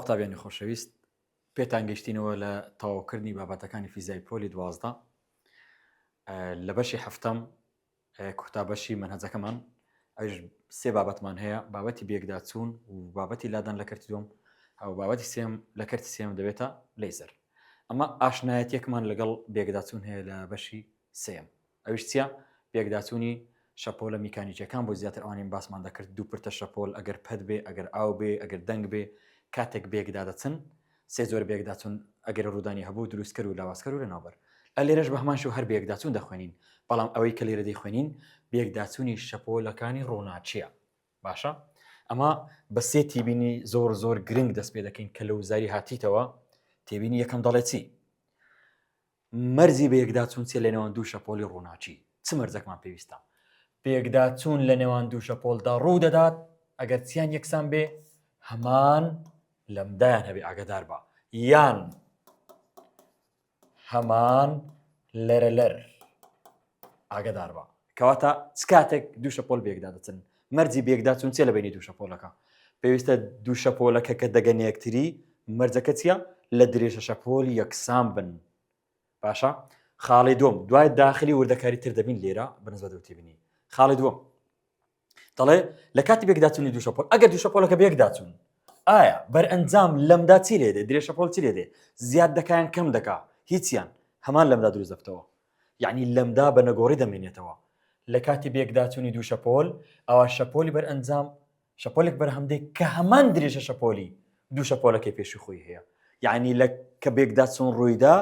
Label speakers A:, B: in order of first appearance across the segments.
A: قوتابیانی خۆشەویست پێتان گەشتینەوە لە تەواوکردنی بابەتەکانی فیزیای پۆلی 12 لە بەشی هەفتەم کۆتا بەشی مەنهەجەکەمان ئەویش سێ بابەتمان هەیە بابەتی بێکداچوون و بابەتی لادان لە کەرتی دوم ئەو بابەتی سێم لە کەرتی سێم دەبێتە لەیزەر ئەمە ئاشنایەتێکمان لەگەڵ بێکداچوون هەیە لە بەشی سێم ئەویش چیە؟ پێکداچوونی شەپۆلە میکانیکیەکان بۆ زیاتر ئەوانەی باسمان دەکرد دوو پرتە شەپۆل ئەگەر پەت بێ ئەگەر ئاو بێ ئەگەر دەنگ بێ کاتێک بێکدا دەچن سێ جۆر بێکداچوون ئەگەر ڕوودانی هەبوو دروستکەر و لاوازکەر و لەناوبەر ئە لێرەش بە هەمان شێوە هەر بێکداچوون دەخوێنین بەڵام ئەوەی کە لێرە دەیخوێنین بێکداچوونی شەپۆلەکانی ڕووناکیە باشە ئەمە بە سێ تیبینی زۆر زۆر گرنگ دەست پێ دەکەین کە لە وزاری هاتیتەوە تێبینی یەکەم دەڵێ چی مەرجی بەیەکداچوون چیە لە نێوان دوو شەپۆلی ڕووناکی؟ چ مەرجەکمان پێویستە؟ پێکداچوون لە نێوان دوو شەپۆلدا ڕوو دەدات ئەگەر چیان یەکسان بێ هەمان لەمدایان هەبێ ئاگدار بە یان هەمان لەرەلەر ئاگدار بە کەواتە چ کاتێک دوو شەپۆل بێکدا دەچن مەرجی بێکدا چون چیە لە بینی دوو شەپۆلەکە پێویستە دوو شەپۆلەکە کە دەگەنە یەکتری مەرجەکە چییە لە درێژە شەپۆل یەکسان بن باشە خاڵی دوم دوای داخلی وردەکاری تر دەبین لێرە بەنسبەت تێبینی خاڵی دوم دەڵێ لە کاتی بێکداچوونی دوو شەپۆل ئەگەر دوو شەپۆلەکە بێکداچوون ئایا بەرئەنجام لەمدا چی لێ دێ درێژە شەپۆل چی لێ دێ زیاد دەکایان کەم دەکا هیچیان هەمان لەمدا دروست دەبتەوە یعنی لەمدا بە نەگۆڕی دەمێنێتەوە لە کاتی بێکداچوونی دوو شەپۆل ئەوە شەپۆلی بەرئەنجام شەپۆلێک بەرهەم دێ کە هەمان درێژە شەپۆلی دوو شەپۆلەکەی پێشی خۆی هەیە یعنی لە کە بێکداچوون ڕوویدا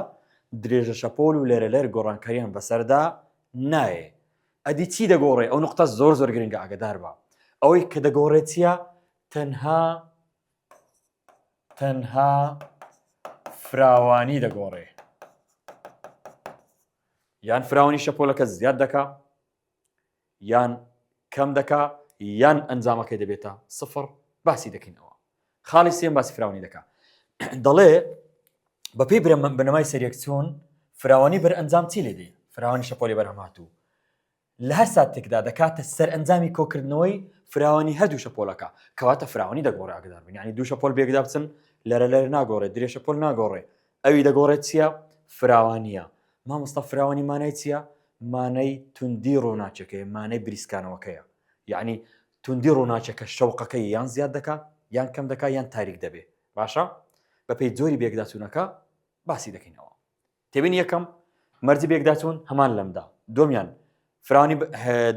A: درێژە شەپۆل و لەرەلەر گۆڕانکاریان بەسەردا نایێ ئەدی چی دەگۆڕێ ئەو نقطە زۆر زۆر گرنگە ئاگدار بە ئەوەی کە دەگۆڕێت چییە تەنها تەنها فراوانی دەگۆڕێ یان فراوانی شەپۆلەکە زیاد دەکا یان کەم دەکا یان ئەنجامەکەی دەبێتە سفر باسی دەکەینەوە خاڵی سێم باسی فراوانی دەکا دەڵێ بەپێی بنەمای سەریەکچوون فراوانی بەرئەنجام چی لێ دێ فراوانی شەپۆلی بەرهەمهاتوو لە هەر ساتێکدا دەکاتە سەرئەنجامی کۆکردنەوەی فراوانی هەردوو شەپۆلەکە کەواتە فراوانی دەگۆڕێ ئاگدار بن یعنی دوو شەپۆل بێکدا بچن لەرە لەر ناگۆڕێت درێ شەپۆل ناگۆڕێ ئەوی دەگۆڕێت چییە فراوانیە مامۆستا فراوانی مانای چییە مانای توندی ڕووناچەکەی مانای بریسکانەوەکەیە یعنی توندی ڕووناچەکە شەوقەکەی یان زیاد دەکا یان کەم دەکا یان تاریک دەبێ باشە بەپێی جۆری بێکداچوونەکە باسی دەکەینەوە تێبینی یەکەم مەرجی بێکداچوون هەمان لەمدا دومیان فراوانی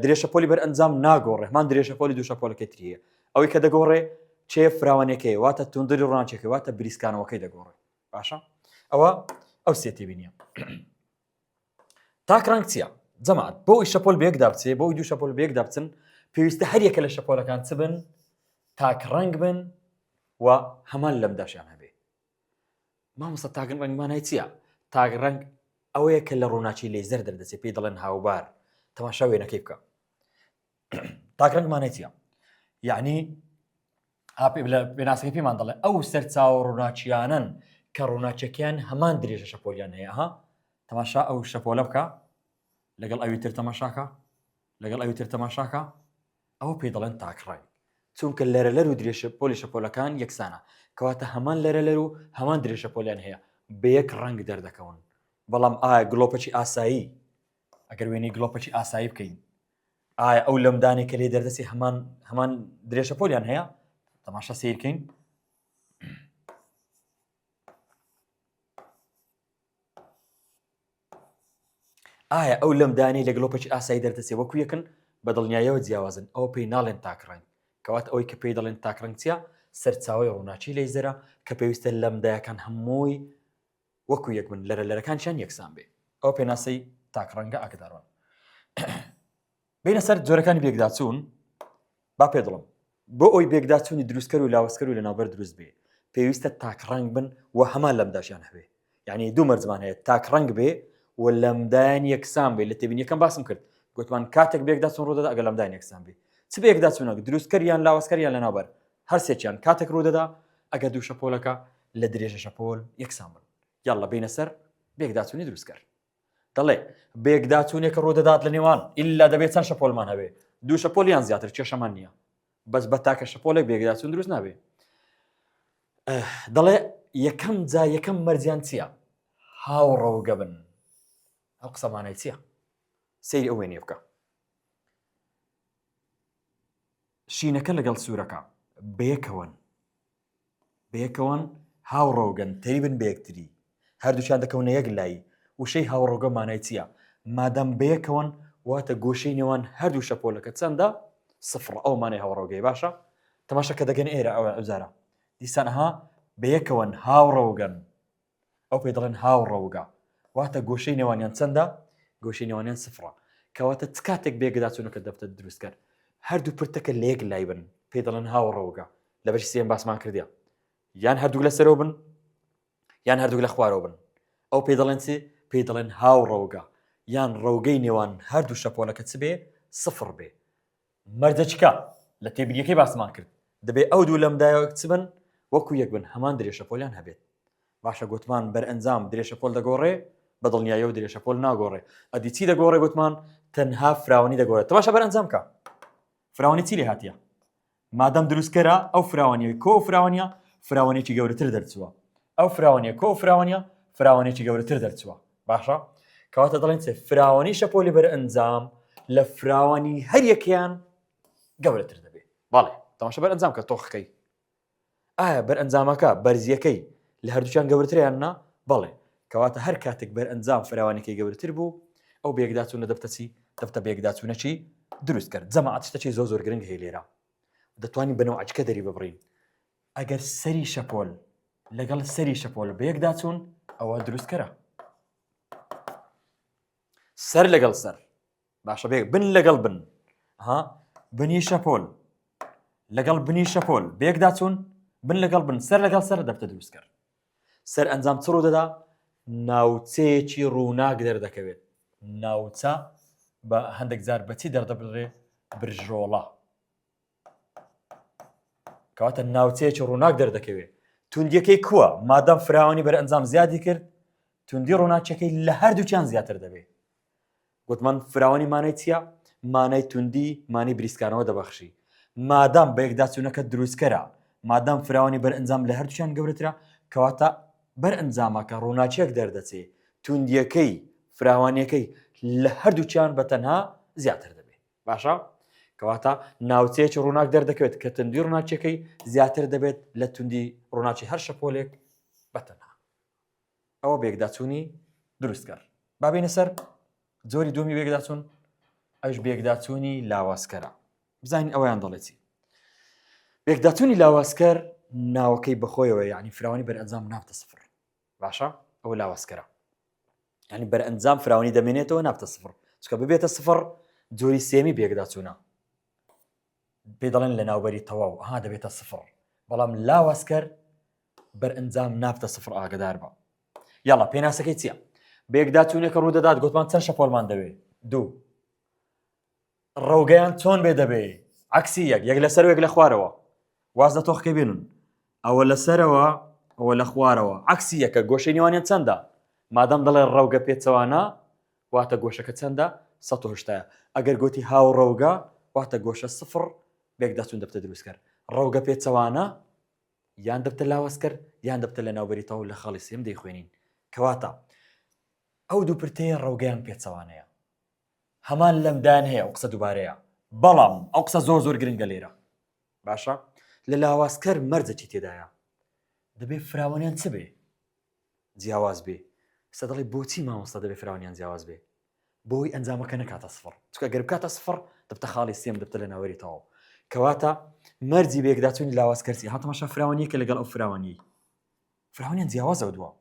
A: درێژە پۆلی بەر ئەنجام ناگۆڕێ هەمان درێژە پۆلی دوو شەپۆلەکەی تریە ئەوەی کە دەگۆڕێ چێ فراوانەکەی واتە توندری ڕووناکیەکەی واتە بریسکانەوەکەی دەگۆڕێ باشە ئەوە ئەو سێ تێبینیە تاک ڕەنگ چییە؟ جەماعەت بۆ ئەوی شەپۆل بەیەکدا بچێ بۆ ئەوی دوو شەپۆل بەیەکدا بچن پێویستە هەر یەکە لە شەپۆلەکان چ بن تاک ڕەنگ بن و هەمان لەمداشیان هەبێ مامۆستا تاک ڕەنگ مانای چییە؟ تاک ڕەنگ ئەوەیە کە لە ڕووناکی لەیزەر دەردەچێت پێی دەڵێن هاوبار تەماشا وێنەکەی بکە تاک ڕەنگ مانای چییە؟ یعنی پێناسەکە پێمان دەڵێ ئەو سەرچاوە ڕووناکیانەن کە ڕووناکیەکەیان هەمان درێژە شەپۆلیان هەیە ها تەماشا ئەو شەپۆلە بکە لەگەڵ ئەوی تر تەماشاکە لەگەڵ ئەوی تر تەماشاکە ئەوە پێی دەڵێن تاکڕەنگ چونکە لەرەلەر و درێژە پۆلی شەپۆلەکان یەکسانە کەواتە هەمان لەرەلەر و هەمان درێژە پۆلیان هەیە بە یەک ڕەنگ دەردەکەون بەڵام ئایا گڵۆپەکی ئاسایی ئەگەر وێنەی گڵۆپەکی ئاسایی بکەین ئایا ئەو لەمدانێک کە لێ دەردەچێ هەمان هەمان درێژە پۆلیان هەیە تەماشا سیرکەین ئایا ئەو لەمدانەی لە گڵۆپێکی ئاسایی دەردەچێ وەکو یەکن بە دڵنیایەوە جیاوازن ئەوە پێی ناڵێن تاکڕەنگ کەوات ئەوەی کە پێی دەڵێن تاکڕەنگ چییە سەرچاوی ڕووناکی لەیزەرە کە پێویستە لەمدایەکان هەمووی وەکو یەک بن لەرە لەرەکانشیان یەکسان بێ ئەو پێناسەی تاک ڕەنگە ئاگداران بینە سەر جۆرەکانی بێکداچوون با پێ دڵم بۆ ئەوی بێکداچوونی دروستکەر و لاوەسکەر و لەناوبەر دروست بێ پێویستە تاک ڕەنگ بن و هەمان لەمداشیان هەبێ یعنی دوو مەرجمان هەیە تاک ڕەنگ بێ و لەمدایان یەکسان بێ لە تێبین یەکەم باسم کرد گوتمان کاتێک بێکداچون ڕوودەدا ئەگەر لەمدایان یەکسان بێ چ بێکداچوونەک دروستکەر یان لاوەسکەر یان لەناوبەر هەرسێکیان کاتێک ڕوودەدا ئەگەر دوو شەپۆلەکە لە درێژە شەپۆل یەکسان بن یاڵڵا بینە سەر بێکداچوونی دروستکەر دەڵێ بێکداچوونێک ڕوودەدات لە نێوان ئللا دەبێت چەند شەپۆلمان هەبێ دوو شەپۆل یان زیاتر کێشەمان نییە بەس بە تاکە شەپۆلێک بێکداچوون دروست نابێ. دەڵێ یەکەم جا یەکەم مەرجیان چییە؟ هاوڕەوگە بن. ئەو قسەمانای چییە؟ سەیری ئەو وێنەیە بکە. شینەکە لەگەڵ سوورەکە بەیەکەوەن بەیەکەوەن هاوڕەوگەن تەریبن بە یەکتری هەردووکیان دەکەونە یەک لای وشەی هاوڕەوگە مانای چییە مادام بەیەکەوەن واتە گۆشەی نێوان هەردوو شەپۆلەکە چەندە سفر ئەو مانای هاوڕەوگەی باشە تەماشا کە دەگەن ئێرە ئەوە ئەوجارە دیسان ها بەیەکەوەن هاوڕەوگەن ئەو پێی دەڵێن هاوڕەوگە واتە گۆشەی نێوانیان چەندە گۆشەی نێوانیان سفرە کەواتە چ کاتێک بێگداچوونەکە دەبتە دروستکەر هەردوو پرتەکە لە یەک لای بن پێی دەڵێن هاوڕەوگە لە بەشی سێم باسمان کردیا یان هەردوو لە سەرەوە بن یان هەردوو لە خوارەوە بن ئەو پێی دەڵێن چی پێی دەڵێن هاوڕەوگە یان ڕەوگەی نێوان هەردوو شەپۆلەکە چ بێ سفر بێ مەرجەچکە لە تێبینیەکەی باسمان کرد دەبێ ئەو دوو لەمدایە چ بن وەکو یەک بن هەمان درێژەپۆلیان هەبێت باشە گوتمان بەرئەنجام درێژەپۆل دەگۆڕێ بە دڵنیاییەوە درێژەپۆل ناگۆڕێ ئەدی چی دەگۆڕێ گوتمان تەنها فراوانی دەگۆڕێت تەماشا بەرئەنجام کە فراوانی چی لێ هاتیە مادەم دروستکەرە ئەو فراوانیە کۆ فراوانە فراوانێکی گەورەتر دەرچووە ئەو فراوانە کۆ فراوانە فراوانێکی گەورەتر دەرچووە باشە کەواتە دەڵێن چێ فراوانی شەپۆلی بەرئەنجام لە فراوانی هەریەکیان گەورەتر دەبێت بەڵێ تەماشا بەرئەنجام کە تۆخەکەی ئایا بەرئەنجامەکە بەرزیەکەی لە هەردووکیان گەورەتریان نا بەڵێ کەواتە هەر کاتێک بەرئەنجام فراوانەکەی گەورەتر بوو ئەو بێکداچوونە دەبتە چی دەبتە بێکداچوونەکی دروست کرد جەماعەت شتەکی زۆر زۆر گرنگ هەیە لێرە دەتوانین بەنەوە ئەچکە دەری ببڕین ئەگەر سەری شەپۆل لەگەڵ سەری شەپۆل بەیەکداچوون ئەوە دروستکەرە سەر لەگەڵ سەر باشە بێ بن لەگەڵ بن ها بنی شەپۆل لەگەڵ بنی شەپۆل بێکداچوون بن لەگەڵ بن سەر لەگەڵ سەر دەبتە دروستکەر سەر ئەنجام چ ڕوودەدا ناوچەیەکی ڕووناک دەردەکەوێت ناوچە بە هەندێک جار بەچی دەردەبرێ برژۆڵە کەواتە ناوچەیەکی ڕووناک دەردەکەوێت توندیەکەی کووە مادەم فراوانی بەرئەنجام زیادی کرد توندی ڕووناکیەکەی لە هەردووکیان زیاتر دەبێت گوتمان فراوانی مانای چییە؟ مانای توندی مانی بریسکانەوە دەبەخشی مادام بەیەکداچوونەکە دروستکەرە مادام فراوانی بەرئەنجام لە هەردووکیان گەورەترە کەواتە بەرئەنجامەکە ڕووناکیەک دەردەچێ توندیەکەی فراوانیەکەی لە هەردووکیان بە تەنها زیاتر دەبێت باشە کەواتە ناوچەیەکی ڕووناک دەردەکەوێت کە توندی ڕووناکیەکەی زیاتر دەبێت لە توندی ڕووناکی هەر شەپۆلێک بە تەنها ئەوە بێکداچوونی دروستکەر بابینە سەر جۆری دومی بێکداچوون ئەوش بێکداچوونی لاوازکەرە بزانین ئەویان دەڵێت چی بێکداچوونی لاوازکەر ناوەکەی بەخۆیەوە یعنی فراوانی بەرئەنجام نابتە سفر باشە ئەوە لاوازکەرە ینی بەرئەنجام فراوانی دەمێنێتەوە نابتە سفر چکە ببێتە سفر جۆری سێمی بێکداچوونە پێ دەڵێن لە ناوبەری تەواو ها دەبێتە سفر بەڵام لاوازکەر بەرئەنجام نابتە سفر ئاگدار بە یاڵا پێناسەکەی چییە؟ بێکداچوونێکە ڕوودەدات گوتمان چەند شەپۆلمان دەوێت دوو ڕەوگەیان چۆن بێ دەبێ عکسی یەک یەک لەسەر یەک لە خوارەوە واز لە تۆخەکەی بێنن ئەوە لەسەرەوە ئەوە لە خوارەوە عکسی یەکە گۆشەی نێوانیان چەندە مادەم دەڵێ ڕەوگە پێچەوانە واتە گۆشەکە چەندە 1970 ئەگەر گوتی هاو ڕەوگە واتە گۆشە سفر بێکداچوون دەبتە دروستکەر ڕەوگە پێچەوانە یان دەبتە لاوازکەر یان دەبتە لە ناوبەری تەواو لە خاڵی سێم دەیخوێنین کەواتە ئەو دوو پرتەیە ڕەوگەیان پێچەوانەیە هەمان لەمدایان هەیە ئەو قسە دووبارەیە بەڵام ئەو قسە زۆر زۆر گرنگە لێرە باشە لە لاوازکەر مەرجەکی تێدایە دەبێ فراوانیان چ بێ جیاواز بێ سە دەڵێ بۆچی مامۆستا دەبێ فراوانیان جیاواز بێ بۆی ئەنجامەکە نکاتە سفر چکە گەر بکاتە سفر دەبتە خاڵی سێم دەبتە لە ناوەری تەواو کەواتە مەرجی بێکداچوونی لاواز کەرسی هاتەمەشە فراوانیەکە لەگەڵ ئەو فراوانی فراوانیان جیاوازە دووە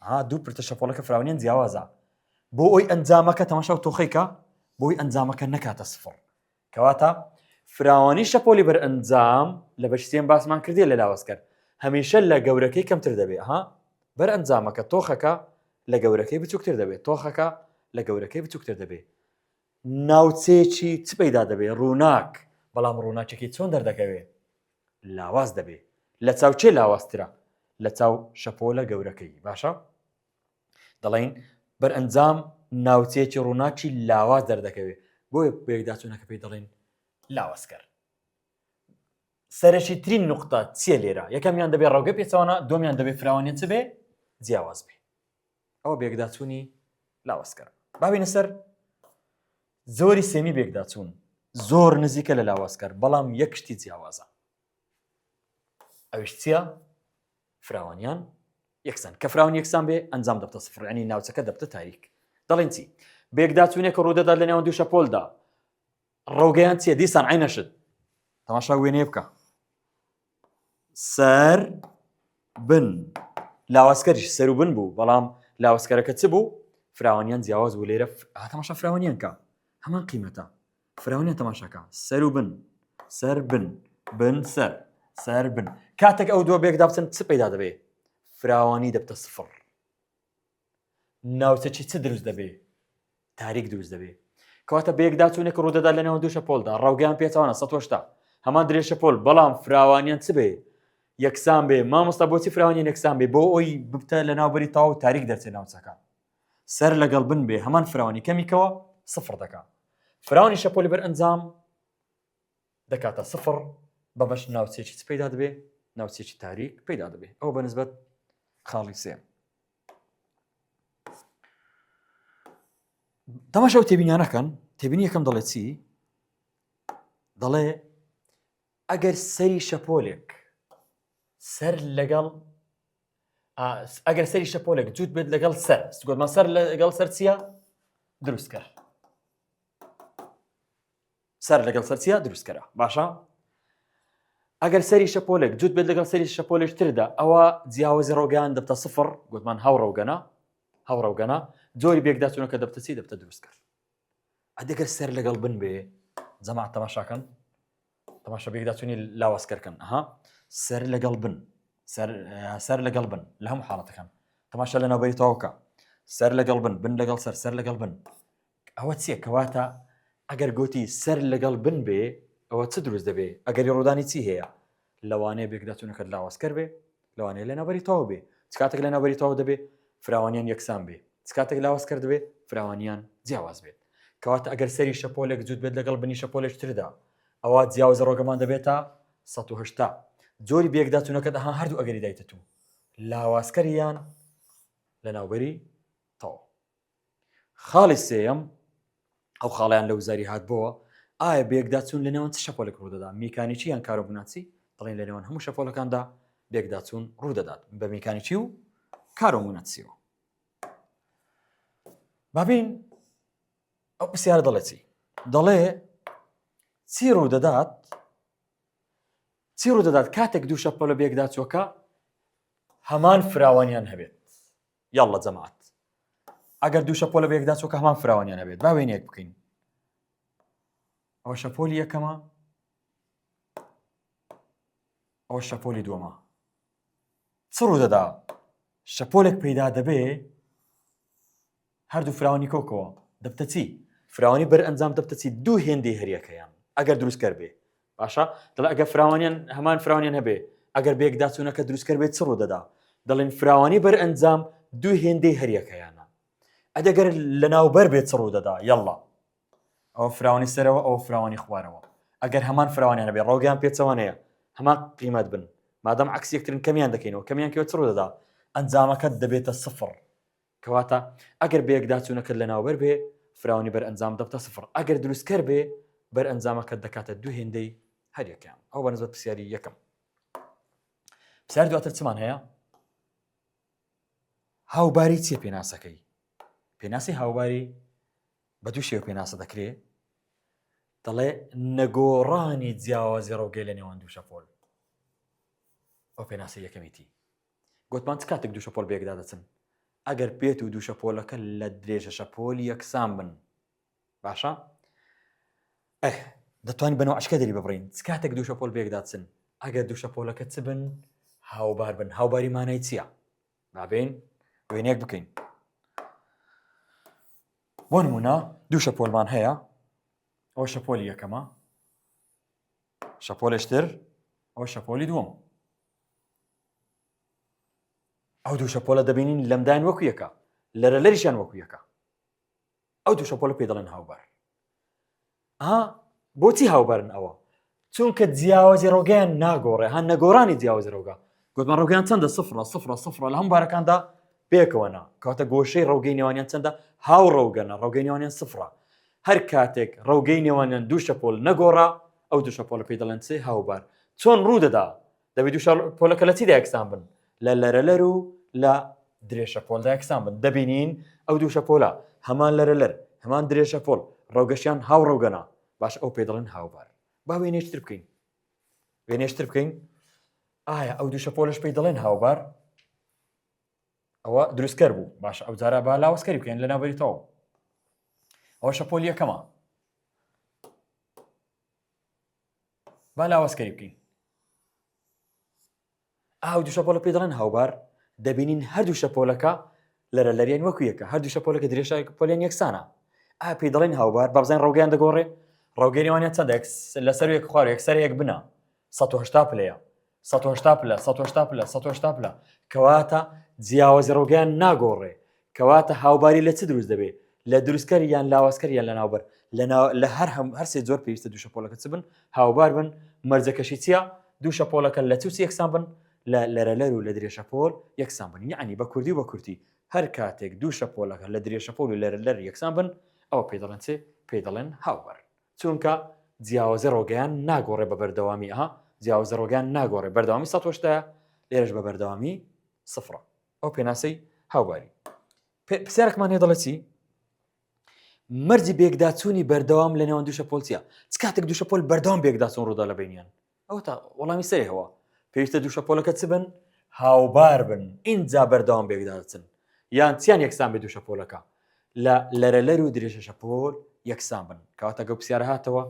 A: ها دوو پرتە شەپۆلەکە فراوانیان جیاوازە بۆ ئەوی ئەنجامەکە تەماشا و تۆخیکە بۆی ئەنجامەکە نەکاتە سفر کەواتە فراوانی شەپۆلی بەرئەنجام لە بەشی سێم باسمان کردی لە لاوەزکەر هەمیشە لە گەورەکەی کەمتر دەبێت ها بەرئەنجامەکە تۆخەکە لە گەورەکەی بچووکتر دەبێت تۆخەکە لە گەورەکەی بچووکتر دەبێت ناوچەیەکی چ پەیدا دەبێت ڕووناک بەڵام ڕووناکێکی چۆن دەردەکەوێت لاواز دەبێت لە چاو چێ لاوازترە لە چاو شەپۆلە گەورەکەی باشە دەڵێین بەرئەنجام ناوچەیەکی ڕووناکی لاواز دەردەکەوێت بۆیە بەیەکداچوونەکە پێی دەڵێن لاوازکەر. سەرەکی ترین نوقتە چییە لێرە؟ یەکەمیان دەبێ ڕەوگە پێچەوانە، دووەمیان دەبێ فراوانیان چ بێ؟ جیاواز بێ. ئەوە بێکداچوونی لاوازکەرە. با بێینە سەر زۆری سێمی بێکداچوون. زۆر نزیکە لە لاوازکەر، بەڵام یەک شتی جیاوازە. ئەویش چییە؟ فراوانیان یەکسان. کە فراوان یەکسان بێ ئەنجام دەبتە سفر، یعنی ناوچەکە دەبتە تاریک. دەڵێن چی؟ بێکداچوونێک ڕوودەدات لە نێوان دوو شەپۆلدا. ڕەوگەیان چییە؟ دیسان عینەشت تەماشا وێنەیە بکە سەر بن لاوازکەریش سەر و بن بوو بەڵام لاوازکەرەکە چ بوو فراوانیان جیاواز بوو لێرە تەماشا فراوانیان کە هەمان قیمەتە فراوانیان تەماشاکە سەر و بن سەر بن بن سەر سەر بن کاتێک ئەو دووە بێکدا بچن چ پەیدا دەبێ فراوانی دەبتە سفر ناوچەکی چ دروست دەبێ؟ تاریک دروست دەبێ. کەواتە بەیەکداچوونێک ڕوودەدات لە نێوان دوو شەپۆلدا، ڕەوگەیان پێچەوانە 180 هەمان درێژ شەپۆل، بەڵام فراوانیان چ بێ؟ یەکسان بێ. مامۆستا بۆچی فراوانیان یەکسان بێ؟ بۆ ئەوی ببتە لە ناوبەری تەواو تاریک دەرچێ ناوچەکە. سەر لەگەڵ بن بێ هەمان فراوانی کەمیکەوە سفر دەکا. فراوانی شەپۆلی بەرئەنجام دەکاتە سفر بەمەش ناوچەیەکی چ پەیدا دەبێ؟ ناوچەیەکی تاریک پەیدا دەبێ. ئەوە بە نسبەت خاڵی سێ. تەماشا و تێبینیانەکەن تێبینی یەکەم دەڵێ چی دەڵێ ئەگەر سەری شەپۆلێک سەر لەگەڵ ئەگەر سەری شەپۆلێک جووت بێت لەگەڵ سەر گۆتمان سەر لەگەڵ سەر چییە دروستکەر سەر لەگەڵ سەر چیا دروستکەرە باشە ئەگەر سەری شەپۆلێک جووت بێت لەگەڵ سەری شەپۆلێک تردا ئەوە جیاوازی ڕۆگەیان دەبتە سفر گوتمان هاوڕەوگەنە هاوڕەوگەنە جۆری بێکداچوونەکە دەبتە چی دەبتە دروستکەر ئەدەگەر سەر لەگەڵ بن بێ جەماعەت تەماشاکەن تەماشا بێکداچوونی لاوازکەرکەن ئەها سەر لەگەڵ بن سەر سەر لەگەڵ بن لە هەموو حاڵەتەکان تەماشا لە ناوبەری تەواوکە سەر لەگەڵ بن بن لەگەڵ سەر سەر لەگەڵ بن ئەوە چییە کەواتە ئەگەر گوتی سەر لەگەڵ بن بێ ئەوە چ دروست دەبێ ئەگەری ڕوودانی چی هەیە لەوانەیە بێکداچوونەکەت لاوازکەر بێ لەوانەیە لە ناوبەری تەواو بێ چ کاتێک لە ناوبەری تەواو دەبێ فراوانیان یەکسان بێ چ کاتێک لاواز کرد بێ فراوانیان جیاواز بێت کەواتە ئەگەر سەری شەپۆلێک جووت بێت لەگەڵ بنی شەپۆلێک تردا ئەوە جیاوازە ڕۆگەمان دەبێتە 180 جۆری بێکداچوونەکەت ئەها هەردوو ئەگەری دایتە تو لاوازکەریان لە ناوبەری تەواو خاڵی سێیەم، ئەو خاڵیان لە وزاری هات بۆوە، ئایا بەیەکداچوون لە نێوان چ شەپۆلێک ڕوودەدا، میکانیکی یان کارۆموناسی؟ دەڵێن لە نێوان هەموو شەپۆلەکاندا بێکداچوون ڕوودەدات بە میکانیکی و کارۆموناتسیەوە. بابین ئەو پرسیارە دەڵێ چی؟ دەڵێ چی ڕوودەدات چی ڕوودەدات کاتێک دوو شەپۆلە بێکداچووەکە هەمان فراوانیان هەبێت یاڵڵە جەماعەت ئەگەر دوو شەپۆلە بەیەکدا چۆکە هەمان فراوانیان هەبێت با وێنەیەک بکەین ئەوە شەپۆلی یەکەمە ئەوە شەپۆلی دووەمە چ ڕوودەدا شەپۆلێک پەیدا دەبێ هەردوو فراوانی کۆکەوە دەبتە چی فراوانی بەر ئەنجام دەبتە چی دوو هێندەی هەریەکەیان ئەگەر دروستکەر بێ باشە دەڵێ ئەگەر فراوانیان هەمان فراوانیان هەبێ ئەگەر بێکداچوونەکە دروستکەر بێت چ ڕوودەدا دەڵێن فراوانی بەر ئەنجام دوو هێندەی هەریەکەیانە ئەدەگەر لە ناوبەر بێت چ ڕوودەدا یەڵا ئەوە فراوانی سەرەوە ئەوە فراوانی خوارەوە ئەگەر هەمان فراوانیان هەبێ ڕەوگەیان پێچەوانەیە هەمان قیمەت بن مادەم عکس یەکترن کەمیان دەکەینەوە کەمیان کەوە چ ڕوودەدا ئەنجامەکە دەبێتە سفر کەواتە ئەگەر بەیەکداچوونەکەت لەناوبەر بێ، فراوانی بەرئەنجام دەبتە سفر. ئەگەر دروستکەر بێ، بەرئەنجامەکەت دەکاتە دوو هێندەی هەریەکەیان. ئەوە بە نسبەت پرسیاری یەکەم. پرسیاری دواتر چمان هەیە؟ هاوباری چییە پێناسەکەی؟ پێناسی هاوباری بە دوو شێوە پێناسە دەکرێ دەڵێ نەگۆڕانی جیاوازی ڕەوگەی لە نێوان دوو شەپۆل ئەو پێناسی یەکەمیتی گۆتمان چ کاتێک دوو شەپۆل بەیەکدا دەچن؟ ئەگەر بێت و دوو شەپۆلەکە لە درێژە شەپۆل یەکسان بن. باشە؟ ئه دەتوانین بە نەوعشکە دەری ببڕین چ کاتێک دوو شەپۆل بەیەکدا چن؟ ئەگەر دوو شەپۆلەکە چ بن؟ هاوبار بن. هاوباری مانای چییە؟ با بێین وێنەیەک بکەین. بۆ نمونە دوو شەپۆلمان هەیە ئەوە شەپۆلی یەکەمە شەپۆلێشتر ئەوە شەپۆلی دووەم ئەو دوو شەپۆلە دەبینین لەمدان وەکو یەکە لەرە لەریشیان وەکو یەکە ئەو دوو شەپۆلە پێ دەڵێن هاوبار ها بۆچی هاوبارن ئەوە؟ چونکە جیاوازی ڕەوگەیان ناگۆڕێ هەن نەگۆڕانی جیاوازی ڕەوگە گوتمان ڕەوگەیان چەندە سفرە سفرە سفرە لە هەموو بارەکاندا پێکەوە نا کەواتە گۆشەی ڕەوگەی نێوانیان چەندە هاو ڕەوگەنە ڕەوگەی نێوانیان سفرە هەر کاتێک ڕەوگەی نێوانیان دوو شەپۆل نەگۆڕا ئەو دوو شەپۆلە پێی دەڵێن چ هاوبار چۆن ڕوو دەدا دەبێت دوو شەپۆلەکە لە چیدا یەکسان بن لە لەرەلەر و لە درێژەپۆلدا یەکسان بن دەبینین ئەو دوو شەپۆلە هەمان لەرەلەر هەمان درێژەپۆل ڕەوگەشیان هاو ڕەوگەنە باش ئەو پێ دەڵێن هاوبار با وێنێشتر بکەین وێنێشتر بکەین ئایا ئەو دوو شەپۆلش پێی دەڵێن هاوبار ئەوە دروستکەر بوو باش ئەو جارە با لاوەزکەری بکەین لە ناوبەری تەواو ئەوە شەپۆل یەکەمە با لاوەزکەری بکەین ئاو دوو شەپۆلە پێی دەڵێن هاوبار دەبینین هەردوو شەپۆلەکە لەرە لەریان وەکو یەکە هەردوو شەپۆلەکە درێژە پۆلیان یەکسانە ئا پێی دەڵێن هاوبار بابزانین ڕەوگەیان دەگۆڕێ ڕەوگەی نێوانیان چەندە لەسەر یەک خوار یەکسەر یەک بنە 180 پلەیە 180 پلە 180 پلە 180 پلە کەواتە جیاوازی ڕەوگەیان ناگۆڕێ کەواتە هاوباری لە چ دروست دەبێ؟ لە دروستکەر یان لاوازکەر یان لەناوبەر؟ لە هەر هەم هەر سێ جۆر پێویستە دوو شەپۆلەکە چ بن؟ هاوبار بن، مەرجەکەشی چییە؟ دوو شەپۆلەکە لە چ و چ یەکسان بن؟ لە لەرەلەر و لە درێژەپۆل یەکسان بن. یەعنی بە کوردی و بە کورتی هەر کاتێک دوو شەپۆلەکە لە درێژەپۆل و لەرەلەر یەکسان بن ئەوە پێی دەڵێن چ؟ پێی دەڵێن هاوبار. چونکە جیاوازی ڕۆگەیان ناگۆڕێ بە بەردەوامی ئەها جیاوازی ڕۆگەیان ناگۆڕێ بەردەوامی 180 لێرەش بە بەردەوامی سفرە. ئەو پێناسەی هاوباری پرسیارێکمان هەیە دەڵێ چی مەرجی بێکداچوونی بەردەوام لە نێوان دوو شەپۆل چییە چ کاتێک دوو شەپۆل بەردەوام بێکداچوون ڕوودا لە بینیان ئەو تا وەڵامی سەرەوە پێویستە دوو شەپۆلەکە چ بن هاوبار بن ئینجا بەردەوام بێکداچن یان چیان یەکسان بێ دوو شەپۆلەکە لە لەرەلەر و درێژە شەپۆل یەکسان بن کەواتە گە پرسیارە هاتەوە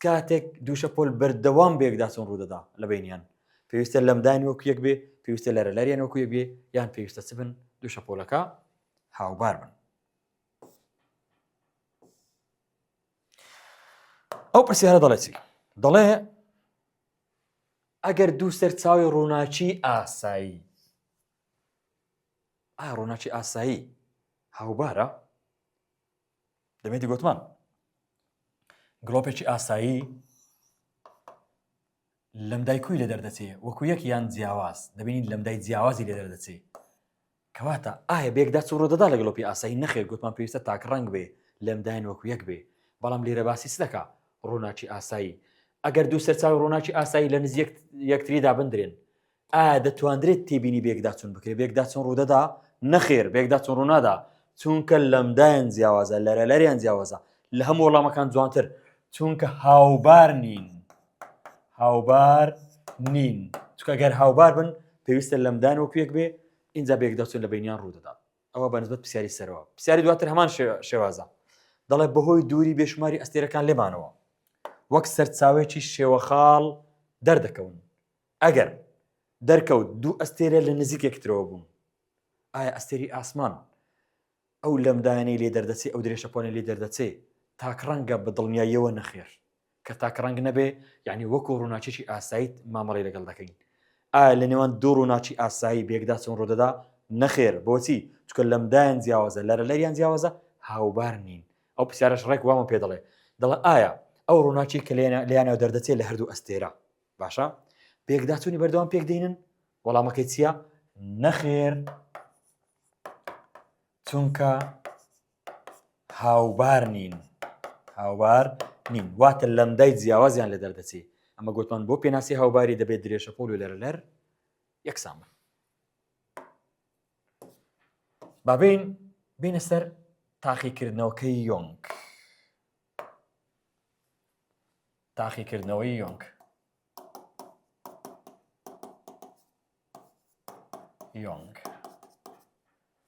A: کاتێک دوو شەپۆل بەردەوام بەیەکداچوون ڕوودەدا لە بەینیان پێویستە لەمدایان وەکو یەک بێ پێویستە لەرە لەریان وەکو یەک بێ یان پێویستە چ بن دوو شەپۆلەکە هاوبار بن ئەو پرسیارە دەڵێ چی دەڵێ ئەگەر دوو سەرچاوی ڕووناکی ئاسایی ئایا ڕووناکی ئاسایی هاوبارە دەمێتی گوتمان گڵۆپێکی ئاسایی لەمدای کوی لێ دەردەچێ وەکو یەک یان جیاواز دەبینین لەمدای جیاوازی لێ دەردەچێ کەواتە ئایا بێکدا چ ڕوودەدا لە گڵۆپی ئاسایی نەخێر گوتمان پێویستە تاک ڕەنگ بێ لەمداین وەکو یەک بێ بەڵام لێرە باسی چ دەکا ڕووناکی ئاسایی ئەگەر دوو سەرچاوی ڕووناکی ئاسایی لە نزیک یەکتریدا بندرێن ئایا دەتواندرێت تێبینی بێکداچوون بکرێت؟ بێکداچوون ڕوودەدا؟ نەخێر، بێکداچوون ڕوونادا، چونکە لەمدایان جیاوازە، لەرەلەریان جیاوازە، لە هەموو وەڵامەکان جوانتر، چونکە هاوبار نین. هاوبار نین. چونکە گەر هاوبار بن، پێویستە لەمدان وەکو یەک بێ، ئینجا بێکداچوون لە بەینیان ڕوودەدات. ئەوە بە نسبەت پرسیاری سەرەوە. پرسیاری دواتر هەمان شێوازە. دەڵێ بەهۆی دووری بێشوماری ئەستێرەکان لێمانەوە، وەک سەرچاوەیەکی شێوەخاڵ دەردەکەون. ئەگەر دەرکەوت دوو ئەستێرە لە نزیک یەکترەوە بوون، ئایا ئەستێری ئاسمان ئەو لەمدایانەی لێ دەردەچێ، ئەو درێژەپۆنەی لێ دەردەچێ تاک ڕەنگە؟ بە دڵنیاییەوە نەخێر. کە تاک ڕەنگ نەبێ یعنی وەکو ڕووناکیی ئاساییت مامەڵەی لەگەڵ دەکەین. ئایا لە نێوان دوو ڕووناکی ئاسایی بێکداچوون ڕوودەدا؟ نەخێر. بۆچی؟ چونکە لەمدایان جیاوازە، لەرەلەریان جیاوازە، هاوبار نین. ئەو پرسیارەش ڕێک وامان پێ دەڵێ. دەڵێ ئایا ئەو ڕووناکی کە لێیانەوە دەردەچێ لە هەردوو ئەستێرە، باشە پێکداچوونی بەردەوام پێک دێنن وەڵامەکەی چییە نەخێر چونکە هاوبار نین هاوبار نین واتە لەمدای جیاوازیان لە دەردەچی ئەمە گوتمان بۆ پێناسی هاوباری دەبێت درێژە پۆل و لەرەلەر یەکسان بن بابین بینە سەر تاقیکردنەوەکەی یۆنگ تاقیکردنەوەی یۆنگ یۆنگ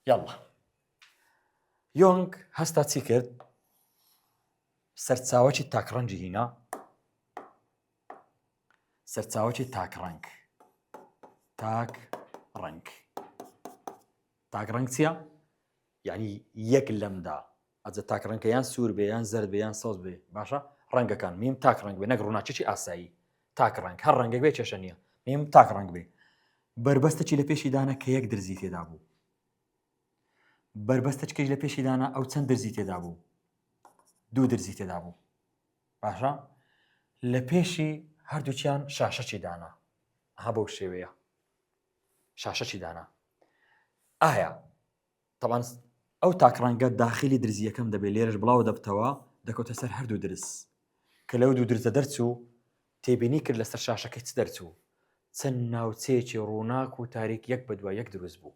A: یاڵڵا یۆنگ هەستا چی کرد سەرچاوەکی تاکڕەنگی هینا سەرچاوەکی تاکڕەنگ تاک ڕەنگ تاک ڕەنگ چییە؟ یعنی یەک لەمدا ئەجە تاک ڕەنگە یان سوور بێ یان زەرد بێ یان سەوز بێ باشە ڕەنگەکان میم تاک ڕەنگ بێ نەک ڕووناکیی ئاسایی تاک ڕەنگ هەر ڕەنگێک بێ کێشە نییە میم تاک ڕەنگ بێ بەربەستەکی لە پێشی دانا کە یەک درزی تێدا بوو بەربەستەچکەش لە پێشی دانا ئەو چەند درزی تێدا بوو دوو درزی تێدا بوو باشە لە پێشی هەردووکیان شاشەکی دانا ئەها بەو شێوەیە شاشەکی دانا ئایا تەبان ئەو تاک ڕەنگە داخلی درزی یەکەم دەبێت لێرەش بڵاو دەبتەوە دەکەوتە سەر هەردوو درز کە لەو دوو درزە دەرچوو تێبینی کرد لەسەر شاشەکەی چ دەرچوو چەند ناوچەیەکی ڕووناک و تاریک یەک بەدوای یەک دروست بوو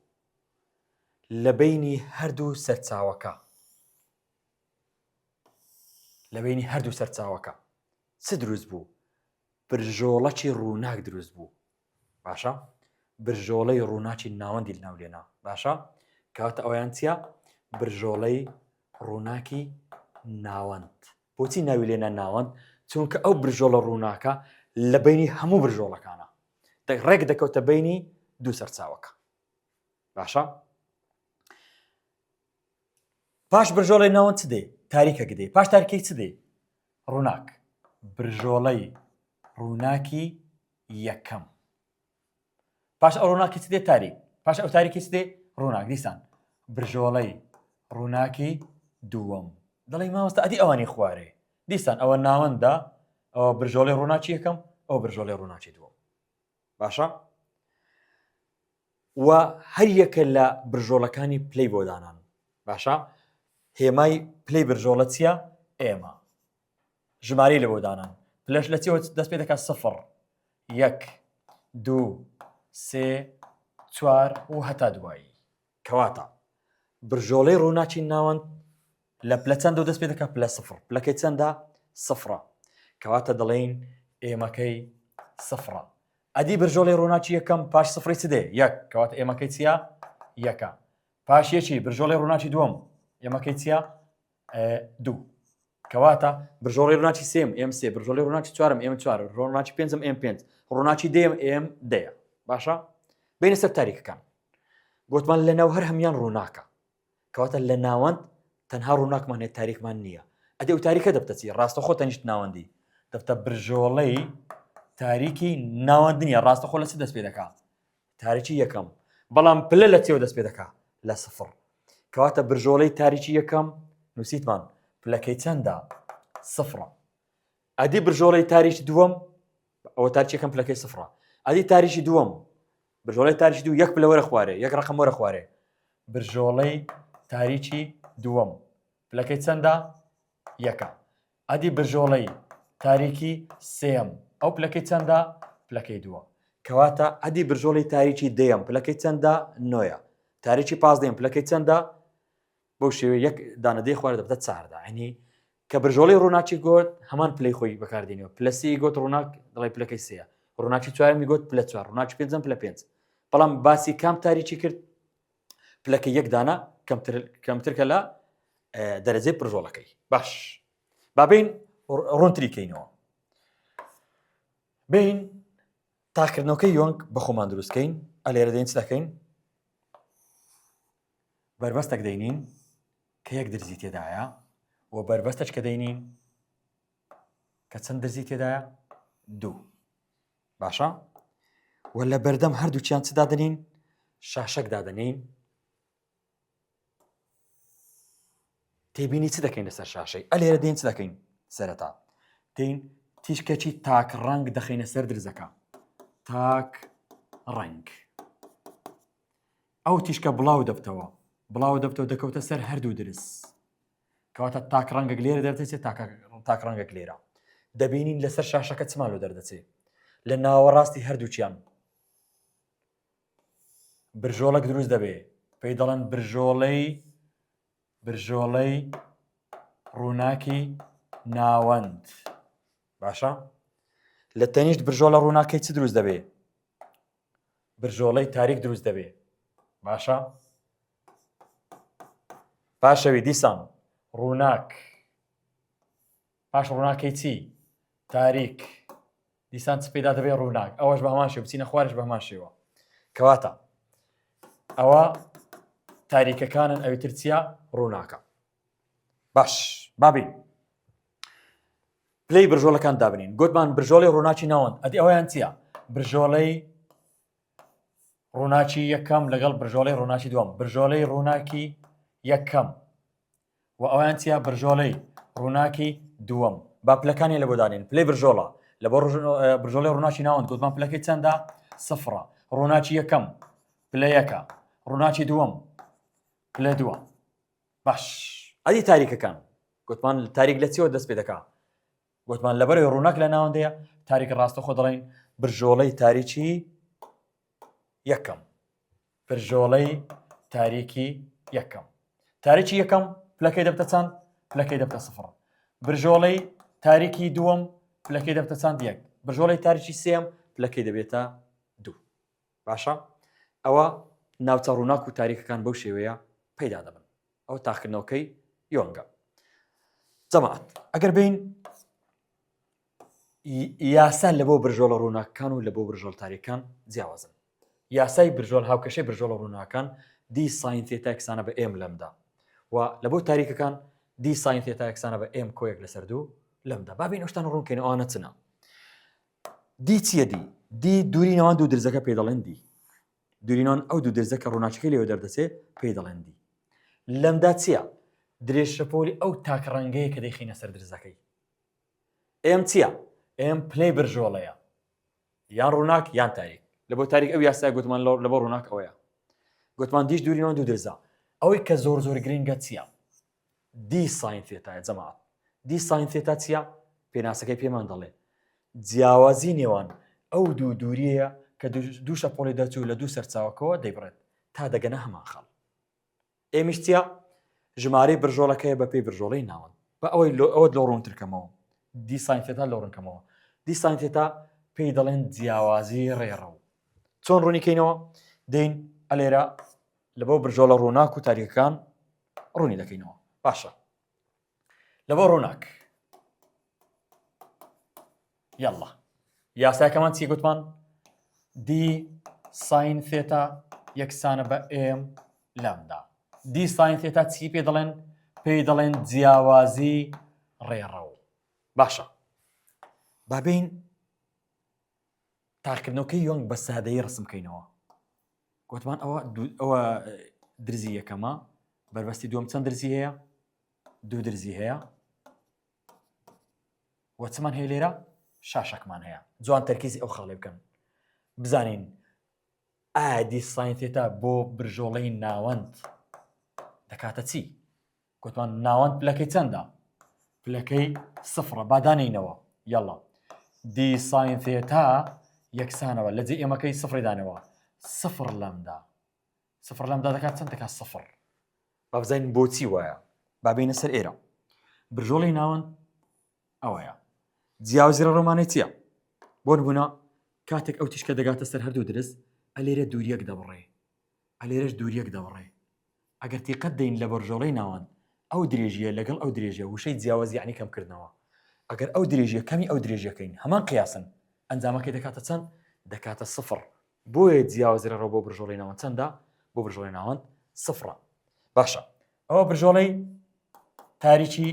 A: لە بەینی هەردوو سەرچاوەکە لە بەینی هەردوو سەرچاوەکە چ دروست بوو؟ برژۆڵەکی ڕووناک دروست بوو. باشە برژۆڵەی ڕووناکی ناوەندی لەناو لێنا باشە کەواتە ئەویان چییە؟ برژۆڵەی ڕووناکی ناوەند بۆچی ناوی لێنا ناوەند چونکە ئەو برژۆڵە ڕووناکە لە بینی هەموو برژۆڵەکانە ڕێک دەکەوتە بینی دوو سەرچاوەکە باشە پاش برژۆڵەی ناوەند چ دێ؟ تاریکەک دێ. پاش تاریکەی چ دێ؟ ڕووناک. برژۆڵەی ڕووناکی یەکەم. پاش ئەو ڕووناکی چ دێ؟ تاریک. پاش ئەو تاریکی چ دێ؟ ڕووناک. دیسان برژۆڵەی ڕووناکی دووەم. دەڵێی مامۆستا ئەدی ئەوانی خوارێ؟ دیسان ئەوە ناوەندە، ئەوە برژۆڵەی ڕووناکی یەکەم، ئەوە برژۆڵەی ڕووناکی دووەم. باشە؟ و هەریەکە لە برژۆڵەکانی پلەی بۆ دانان باشە هێمای پلەی برژۆڵە چییە ئێمە ژمارەی لە بۆ دانان پلەش لە چیەوە دەست پێ دەکات سفر یەک دوو سێ چوار و هەتا دوایی کەواتە برژۆڵەی ڕووناکی ناوەند لە پلە چەندەوە دەست پێ دەکات پلە سفر پلەکەی چەندە سفرە کەواتە دەڵێین ئێمەکەی سفرە ئەدی برژۆڵی ڕووناکی یەکەم پاش سفری چ دێ یەک کەواتە ئێمەکەی چییە یەکە پاش یەکی برژۆڵی ڕووناکی دووەم ئێمەکەی چییە دوو کەواتە برژۆڵی ڕووناکی سێم ئێم سێ برژۆڵی ڕووناکی چوارم ئێم چوار ڕووناکی پێنجم ئێم پێنج ڕووناکی دێم ئێم دەیە باشە بینە سەر تاریکەکان گوتمان لە ناو هەر هەمان ڕووناکە کەواتە لە ناوەند تەنها ڕووناکمان هەیە تاریکمان نییە ئەدی ئەو تاریکە دەبتە چی ڕاستەخۆ تەنیشت ناوەندی دەبتە برژۆڵەی تاریکی ناوەند نییە ڕاستەخۆ لە چ دەست پێ دەکا تاریکی یەکەم بەڵام پلە لە چێوە دەست پێ دەکا لە سفر کەواتە برژۆڵەی تاریکی یەکەم نووسیتمان پلەکەی چەندە سفرە ئەدی برژۆڵەی تاریکی دووەم ئەوە تاریکی یەکەم پلەکەی سفرە ئەدی تاریکی دووەم برژۆڵەی تاریکی دوو یەک پلە وەرە خوارێ یەک ڕقم وەرە خوارێ برژۆڵەی تاریکی دووەم پلەکەی چەندە یەکە ئەدی برژۆڵەی تاریکی سێم ئەو پلەکەی چەندە پلەکەی دووە کەواتە ئەدی برژۆڵی تاریکی دەیەم پلەکەی چەندە نۆیە تاریکی پازدەیەم پلەکەی چەندە بەو شێوەیە یەک دانە دێ خوارە دەبتە چاردا ینی کە برژۆڵی ڕووناکی گۆت هەمان پلەی خۆی بەکاردێنەوە پلە سی گۆت ڕووناک دەڵێ پلەکەی سەیە ڕووناکی چوارمی گۆت پلە چوار ڕووناکی پێنجەم پلە پێنج بەڵام باسی کام تاریکی کرد پلەکە یەک دانە کەمتر کەمتر کە لە دەرەجەی پرژۆڵەکەی باش بابین ڕوونتری کەینەوە بین تاکردنەوەکەی یۆنگ بە خۆمان دروستکەین ئەلێرە دێن چ دەکەین بەربەستێک دەینین کە یەک درزی تێدایە و بەربەستەش کە دەینین کە چەند درزی تێدایە دوو باشە و لە بەردەم هەردووکیان چ دادەنین شاشەک دادەنین تێبینی چ دەکەین لەسەر شاشەی ئەلێرە دێن چ دەکەین سەرەتا دێین تیشکەکی تاک ڕەنگ دەخینە سەر درزەکە تاک ڕەنگ ئەو تیشکە بڵاو دەبتەوە بڵاو دەبتەوە دەکەوتە سەر هەردوو درز کەواتە تاک ڕەنگێک لێرە دەردەچێت تاک ڕەنگێک لێرە دەبینین لەسەر شاشەکە چمان لۆ دەردەچێت لە ناوەڕاستی هەردووکیان برژۆڵێک دروست دەبێ پێی دەڵێن برژۆڵەی برژۆڵەی ڕووناکی ناوەند باشە لە تەنیشت برژۆڵە ڕووناکەی چ دروست دەبێ برژۆڵەی تاریک دروست دەبێ باشە پاشەوی دیسان ڕووناک پاش ڕووناکەی چی تاریک دیسان چ پێدا دەبێ ڕووناک ئەوەش بە هەمان شێوە بچینە خوارش بە هەمان شێوە کەواتە ئەوە تاریکەکانن ئەوی تر چییە ڕووناکە باش بابین پلەی برژۆڵەکان دابنین گوتمان برژۆڵی ڕووناکی ناوەند ئەدی ئەویان چییە برژۆڵەی ڕووناکی یەکەم لەگەڵ برژۆڵەی ڕووناکی دووەم برژۆڵەی ڕووناکی یەکەم و ئەویان چیە برژۆڵەی ڕووناکی دووەم با پلەکانی لە بۆ دانین پلەی برژۆڵە. لە بۆ برژۆڵی ڕووناکی ناوەند گوتمان پلەکەی چەندە سفرە ڕووناکی یەکەم پلە یەکە ڕووناکی دووەم پلە دووە باش ئەدی تاریکەکان گوتمان تاریک لە چیەوە دەست پێ دەکا گوتمان لەبەرەوەی ڕووناک لە ناوەندەیە تاریک ڕاستەخۆ دەڵێن برژۆڵەی تاریکی یەکەم برژۆڵەی تاریکی یەکەم تاریکی یەکەم پلەکەی دەبتە چەند پلەکەی دەبتە سفر برژۆڵەی تاریکی دووەم پلەکەی دەبتە چەند یەک برژۆڵەی تاریکی سێم پلەکەی دەبێتە دوو باشە ئەوە ناوچە ڕووناک و تاریکەکان بەو شێوەیە پەیدا دەبن ئەوە تاقکردنەوەکەی یۆنگە جەماعەت ئەگەر بین یاسا لە بۆ برژۆڵە ڕووناکەکان و لە بۆ برژۆڵ تاریکان جیاوازن یاسای برژۆل هاوکەشەی برژۆڵە ڕووناکان D sine theta یەکسانە بە m lambda و لە بۆ تاریکەکان D sine theta یەکسانە بە m کۆیەک لەسەر دوو لەمدا بابین ئەوشتان ڕوونکەین ئەوانە چنە D چییە D D دووری نێوان دوو درزەکە پێی دەڵێن D دووری نێوان ئەو دوو درزە کە ڕووناکیەکەی لێوە دەردەچێ پێی دەڵێن D lambda چییە؟ درێژ شەپۆلی ئەو تاک ڕەنگەیە کە دەیخینە سەر درزەکەی m چییە؟ m پلەی برژۆڵەیە یان ڕووناک یان تاریک لە بۆ تاریک ئەو یاسای گوتمان لە بۆ ڕووناک ئەوەیە گوتمان D یش دووری نێوان دوو درزە ئەوەی کە زۆر زۆر گرنگە چییە؟ D sine theta یە جەماعەت D sine theta چییە؟ پێناسەکەی پێمان دەڵێ جیاوازی نێوان ئەو دوو دووریەیە کە دوو شەپۆلی دەرچوو لە دوو سەرچاوەکەوە دەیبڕێت تا دەگەنە هەمان خاڵ m یش چییە؟ ژمارەی برژۆڵەکەیە بە پێی برژۆڵەی ناوەند بە ئەوەی لۆ ئەوەت لۆ ڕوونترکەمەوە D sine theta لۆ ڕوونکەمەوە D sine theta پێی دەڵێن جیاوازی ڕێڕەو چۆن ڕوونی کەینەوە دێین ئەلێرە لە بۆ برژۆڵە ڕووناک و تاریکەکان ڕوونی دەکەینەوە باشە لە بۆ ڕووناک یاڵڵا یاساکەمان چی گوتمان D sine theta یەکسانە بە m lambda D sine theta چی پێ دەڵێن پێی دەڵێن جیاوازی ڕێڕەو باشە بابین تاقیکردنەوەکەی یۆنگ بە سادەیی ڕسم بکەینەوە گوتمان ئەوە ئەوە درزی یەکەمە بەربەستی دووەم چەند درزی هەیە دوو درزی هەیە وە چمان هەیە لێرە شاشەکمان هەیە جوان تەرکیزی ئەو خاڵێ بکەن بزانین ئایا D sine theta بۆ برژۆڵەی ناوەند دەکاتە چی گوتمان ناوەند پلەکەی چەندە پلەکەی سفرە بادانینەوە یاڵا D sine theta یەکسانەوە لە جێ m ەکەی سفری دانەوە سفر lambda سفر lambda دەکات چەند دەکات سفر با بزانین بۆچی وایە با بینە سەر ئێرە برژۆڵی ناوەند ئەوەیە جیاوازی ڕۆمانەی چییە بۆ نمونە کاتێک ئەو تیشکە دەگاتە سەر هەردوو درز ئەلێرە دووریەک دەبڕێ ئەلێرەش دووریەک دەبڕێ ئەگەر تیقەت دەین لە بەرژۆڵەی ناوەند ئەو درێژیە لەگەڵ ئەو درێژە وشەی جیاواز یعنی کەمکردنەوە ئەگەر ئەو درێژیە کەمی ئەو درێژەکەین هەمان قیاسن ئەنجامەکەی دەکاتە چەند دەکاتە سفر بۆیە جیاوازی ڕێڕەو بۆ برژۆڵەی ناوەند چەندە بۆ برژۆڵەی ناوەند سفرە باشە ئەوە برژۆڵەی تاریکی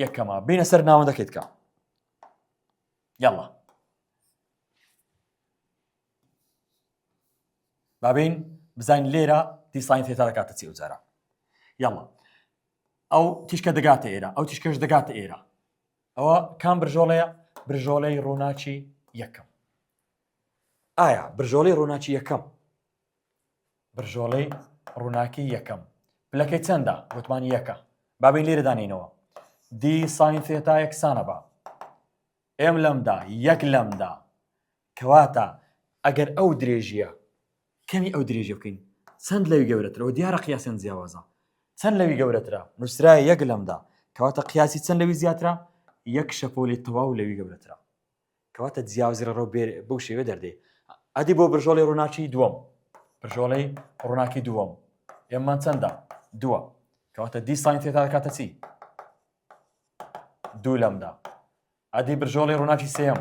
A: یەکەمە بینە سەر ناوەندەکەیت کە یاڵا بابین بزانین لێرە D sine theta دەکاتە چی ئەو جارە یاڵا ئەو تیشکە دەگاتە ئێرە ئەو تیشکەش دەگاتە ئێرە ئەوە کام برژۆڵەیە برژۆڵەی ڕووناکی یەکەم ئایا برژۆڵەی ڕووناکی یەکەم برژۆڵەی ڕووناکی یەکەم پلەکەی چەندە گوتمان یەکە بابین لێرە دانینەوە D sine theta یەکسانە بە m lambda یەک lambda کەواتە ئەگەر ئەو درێژیە کەمی ئەو درێژە بکەین چەند لەوی گەورەترەوە دیارە قیاسیان جیاوازە چەند لەوی گەورەترە نووسرایە یەک lambda کەواتە قیاسی چەند لەوی زیاترە یەک شەپۆلی تەواو لەوی گەورەترە کەواتە جیاوازی ڕێڕەو بەو شێوە دەردێ ئەدی بۆ برژۆڵی ڕووناکی دووەم برژۆڵی ڕووناکی دووەم m مان چەندە دووە کەواتە D sine theta دەکاتە چی دوو lambda ئەدی برژۆڵی ڕووناکی سێم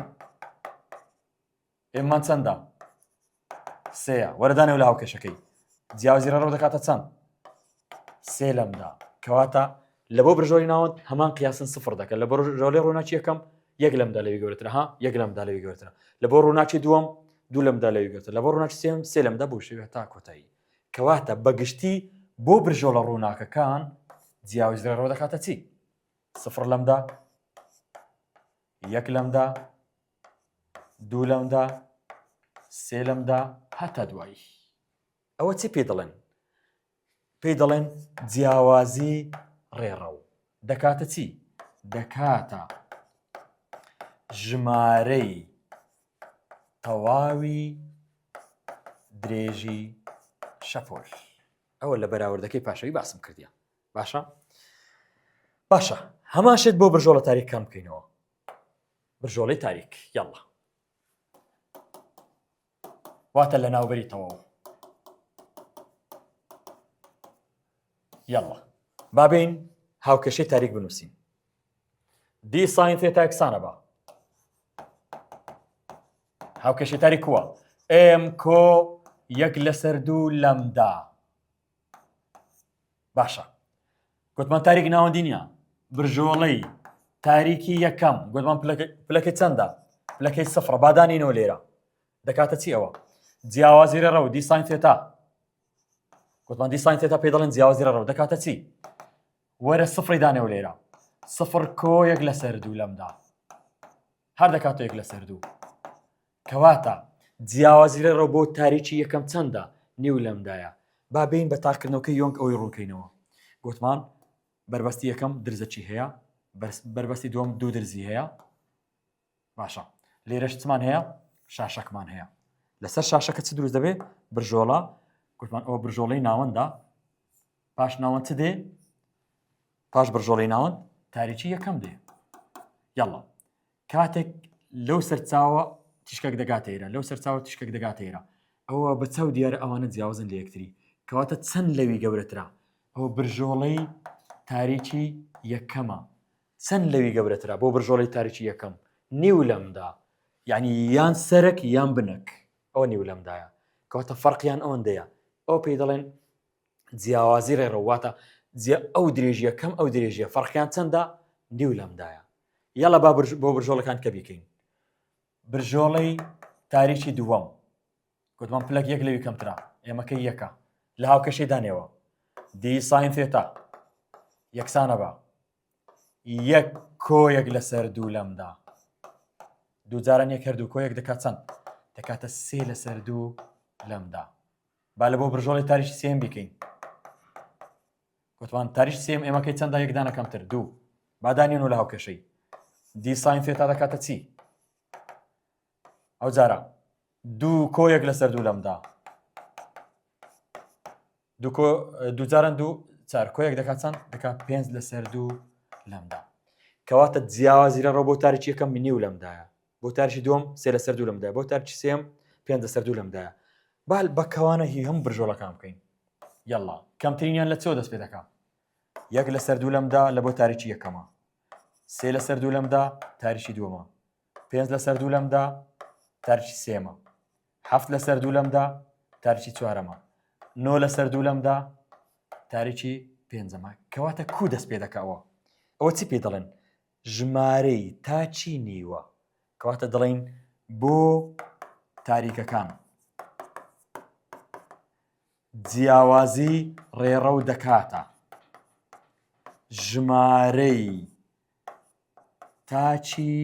A: m مان چەندە سێە وەرەدانەوە لە هاوکێشەکەی جیاوازی ڕێڕەو دەکاتە چەند سێ lambda کەواتە لە بۆ برژۆلی ناوەند هەمان قیاسن سفر دەکە لە برژۆلی ڕووناکی یەکەم یەک lambda لەوی گەورەترە ها یەک lambda لەوی گەورەترە لە بۆ ڕووناکی دووەم دوو lambda لەوی گەورەترە لە بۆ ڕووناکی سێم سێ lambda بۆ شێوە تا کۆتایی کەواتە بەگشتی بۆ برژۆڵە ڕووناکەکان جیاوازی ڕێڕەو دەکاتە چی سفر lambda یەک lambda. دوو لەمدا سێ لەمدا هەتا دوایی ئەوە چی پێ دەڵێن پێی دەڵێن جیاوازی ڕێڕەو دەکاتە چی دەکاتە ژمارەی تەواوی درێژی شەپۆل ئەوە لە بەراوردەکەی پاشەوی باسم کردیان باشە باشە هەمان شت بۆ برژۆڵە تاریکەکان بکەینەوە برژۆڵەی تاریک یاڵا واتە لە ناوبەری تەواو یاڵا بابین هاوکێشەی تاریک بنووسین d sine theta یەکسانە بە هاوکێشەی تاریک کووە m کۆ یەک لەسەر دوو لەمدا باشە گوتمان تاریک ناوەندی نییە برژۆڵەی تاریکی یەکەم گوتمان پلەکەی چەندە پلەکەی سفرە بادانینەوە لێرە دەکاتە چی ئەوە جیاوازی ڕێڕەو d sine theta گوتمان d sine theta پێ دەڵێن جیاوازی ڕێڕەو دەکاتە چی وەرە سفری دانەوە لێرە سفر کۆ یەک لەسەر دوو لەمدا هەر دەکاتە یەک لەسەر دوو کەواتە جیاوازی ڕێڕەو بۆ تاریکی یەکەم چەندە؟ نیو لەمدایە. با بێین بە تاقیکردنەوەکەی یۆنگ ئەوەی ڕوونکەینەوە. گوتمان بەربەستی یەکەم درزەکی هەیە، بەربەستی دووەم دوو درزی هەیە. باشە لێرەش چمان هەیە؟ شاشەکمان هەیە. لەسەر شاشەکە چ دروست دەبێ؟ برژۆڵە. گوتمان ئەوە برژۆڵەی ناوەندە. پاش ناوەند چ دێ؟ پاش برژۆڵەی ناوەند تاریکی یەکەم دێ. یاڵا کاتێک لەو سەرچاوە تیشکێک دەگاتە ئێرە لەو سەرچاوە تیشکێک دەگاتە ئێرە ئەوە بە چاو دیارە ئەوانە جیاوازن لە یەکتری کەواتە چەند لەوی گەورەترە ئەوە برژۆڵەی تاریکی یەکەمە چەند لەوی گەورەترە بۆ برژۆڵەی تاریکی یەکەم نیو لەمدا یعنی یان سەرک یان بنک ئەوە نیو لەمدایە کەواتە فەرقیان ئەوەندەیە ئەو پێی دەڵێن جیاوازی ڕێڕەو واتە جیا ئەو درێژیە کەم ئەو درێژیە فەرقیان چەندە نیو لەمدایە یاڵا با بۆ برژۆڵەکان کە بیکەین برژۆڵەی تاریکی دووەم گوتمان پلەک یەک لەوی کەمترە ئێمەکەی یەکە لە هاوکەشەی دانێوە d sine theta یەکسانە بە یەک کۆیەک لەسەر دوو لەمدا دوو جاران یەک هەردوو کۆیەک دەکات چەند دەکاتە سێ لەسەر دوو لەمدا با لە بۆ برژۆڵی تاریکی سێم بیکەین گوتمان تاریش سێم ئێمەکەی چەندە یەک دانە کەمتر دوو بادانین و لە هاوکێشەی d sine theta دەکاتە چی ئەو جارە دوو کۆیەک لەسەر دوو لەمدا دوو کۆ دوو جاران دوو چار کۆیەک دەکات چەند دەکات پێنج لەسەر دوو لەمدا کەواتە جیاوازی لە ڕۆبۆ تاریکی یەکەم نیو لەمدایە بۆ تاریکی دووەم سێ لەسەر دوو لەمدایە بۆ تاریکی سێم پێنج لەسەر دوو لەمدایە بال بە کەوانە هی هەموو برژۆڵەکان بکەین یاڵا کەمترینیان لە چۆ دەست پێ دەکا یەک لەسەر دوو لەمدا لە بۆ تاریکی یەکەمە سێ لەسەر دوو لەمدا تاریکی دووەمە پێنج لەسەر دوو لەمدا تاریکی سێمە حەفت لەسەر دوو لەمدا تاریکی چوارەمە نۆ لەسەر دوو لەمدا تاریکی پێنجەمە کەواتە کو دەست پێ دەکەوە ئەوە چی پێ دەڵێن ژمارەی تاچی نیوە کەواتە دەڵێین بۆ تاریکەکان جیاوازی ڕێڕەو دەکاتە ژمارەی تاچی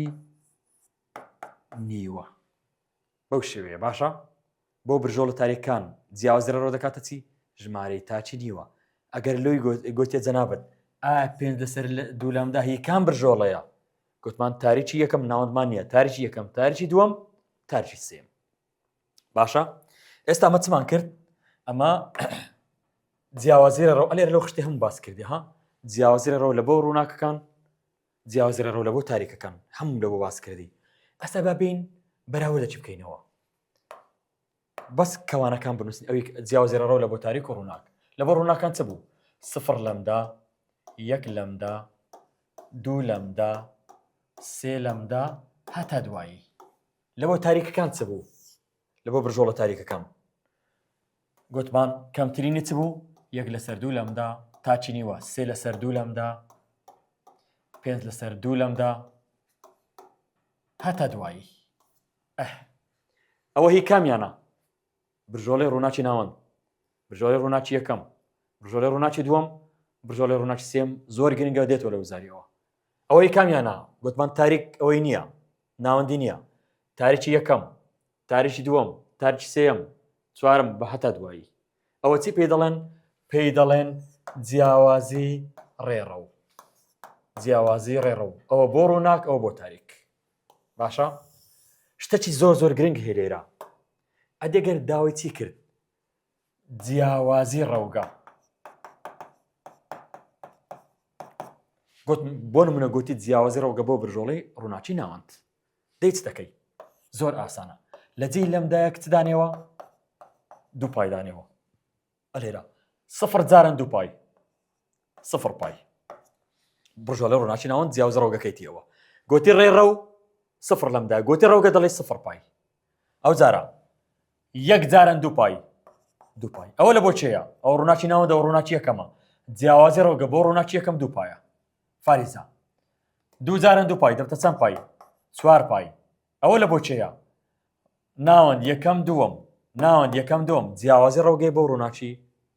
A: نیوە بەو شێوەیە باشە بۆ برژۆڵە تاریکەکان جیاوازی ڕێڕەو دەکاتە چی ژمارەی تاچی نیوە ئەگەر لۆی گوتێ جەنابەت ئایا پێنج لەسەر دوو لامدا هی کام برژۆڵەیە گوتمان تاریکی یەکەم ناوەندمان نییە تاریکی یەکەم تاریکی دووەم تاریکی سێم باشە ئێستا ئەمە چمان کرد ئەمە جیاوازی ڕێڕەو ئەلێرە لەو خشتی هەموو باس کردی ها جیاوازی ڕێڕەو لە بۆ ڕووناکەکان جیاوازی ڕێڕەو لە بۆ تاریکەکان هەموو لە بۆ باس کردی ئەستا با بین بەراوردە چی بکەینەوە بەس کەوانەکان بنووسین ئەوی جیاوازی ڕێڕەو لە بۆ تاریک و ڕووناک لە بۆ ڕووناکان چ بوو سفر لەمدا یەک لەمدا دوو لەمدا سێ لەمدا هەتا دوایی لە بۆ تاریکەکان چ بوو لە بۆ برژۆڵە تاریکەکان گوتمان کەمترینی چ بوو یەک لەسەر دوو لەمدا تاچی نیوە سێ لەسەر دوو لەمدا پێنج لەسەر دوو لەمدا هەتا دوایی ئەه ئەوە هی کامیانە برژۆڵی ڕووناکی ناوەند برژۆڵی ڕووناکی یەکەم برژۆڵی ڕووناکی دووەم برژۆڵی ڕووناکی سێم زۆر گرنگە دێتەوە لە وزاریەوە ئەوەی کامیانە گوتمان تاریک ئەوەی نییە ناوەندی نییە. تاریکی یەکەم تاریکی دووەم تاریکی سێیەم چوارم بە هەتا دوایی ئەوە چی پێی دەڵێن پێی دەڵێن جیاوازی ڕێڕەو جیاوازی ڕێڕەو ئەوە بۆ ڕووناک ئەوە بۆ تاریک باشە شتەکی زۆر زۆر گرنگ هەیە لێرە ئەدەگەر داوای چی کرد جیاوازی ڕەوگە گوت بۆ نمونە گوتی جیاوازی ڕەوگە بۆ برژۆڵی ڕووناکی ناوەند دەی چ دەکەی زۆر ئاسانە لە جێی لەمدایە کچ دانێوە دوو پای دانێوە ئەلێرە سفر جارن دوو پای سفر پای بڕژۆلە ڕووناکی ناوەند جیاوز ڕەوگەکەیتیەوە گوتی ڕێڕە و سفر لەمدا گوتی ڕەوگە دەڵێ سفر پای ئەو جارە یەک جارن دوو پای دوو پای ئەوە لە بۆ چێە ئەو ڕووناکی ناوەندەوە ڕووناکی یەکەمە جیاوازی ڕەوگە بۆ ڕووناکی یەکەم دوو پایە فاریزە دوو جارن دوو پای دەبتە چەند پای چوار پای ئەوە لە بۆ چێە ناوەند یەکەم دووەم ناوەند یەکەم دووەم جیاوازی ڕەوگەی بۆ ڕووناکی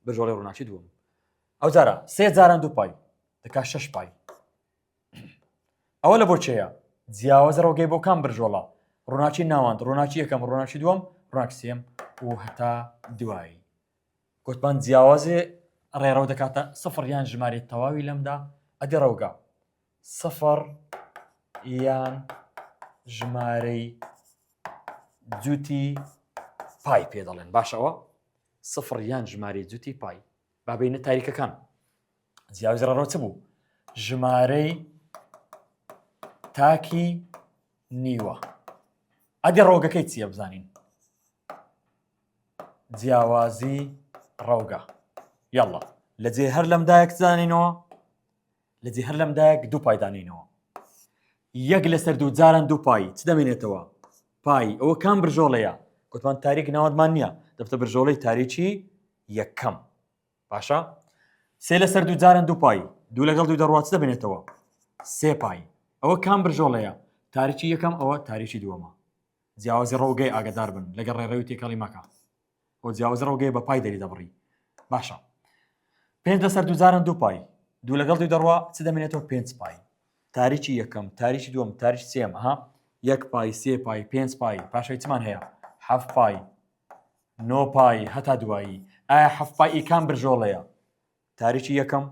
A: بژۆڵی ڕووناکی دووەم ئەو جارە سێ جاران دوو پای دەکا شەش پای ئەوە لە بۆ چێە جیاواز ڕەوگەی بۆ کام برژۆڵە ڕووناکی ناوەند ڕووناکی یەکەم ڕووناکی دووەم ڕووناکی سێم و هەتا دوایی گوتمان جیاوازی ڕێڕەو دەکاتە سفر یان ژمارەی تەواوی لەمدا ئەدی ڕەوگە سفر یان ژمارەی جووتی پای پێ دەڵێن باشەوە سفر یان ژمارەی جووتی پای بابینە تاریکەکان جیاوازی ڕێڕەو چ بوو ژمارەی تاکی نیوە ئەدی ڕۆگەکەی چییە بزانین جیاوازی ڕەوگە یاڵا لە جێ هەر لەمدایەک زانینەوە لە جێ هەر لەمدایەک دوو پای دانینەوە یەک لەسەر دوو جاران دوو پای چ دەمێنێتەوە پای ئەوە کام برژۆڵەیە گوتمان تاریک ناوەندمان نییە دەبتە برژۆڵەی تاریکی یەکەم باشە سێ لەسەر دوو جاران دوو پای دوو لەگەڵ دوو دەڕوات چ دەمێنێتەوە سێ پای ئەوە کام برژۆڵەیە تاریکی یەکەم ئەوە تاریکی دووەمە جیاوازی ڕەوگەی ئاگدار بن لەگەڵ ڕێڕەوی تێکەڵی مەکە بۆ جیاوازی ڕەوگەی بە پای دەری دەبڕی باشە پێنج لەسەر دوو جاران دوو پای دوو لەگەڵ دوو دەڕوا چ دەمێنێتەوە پێنج پای تاریکی یەکەم تاریکی دووەم تاریکی سێم ها یەک پای سێ پای پێنج پای پاشەوەی چمان هەیە حەف پای نۆ پای هەتا دوایی ئایا حەف پای ئی کام برژۆڵەیە تاریکی یەکەم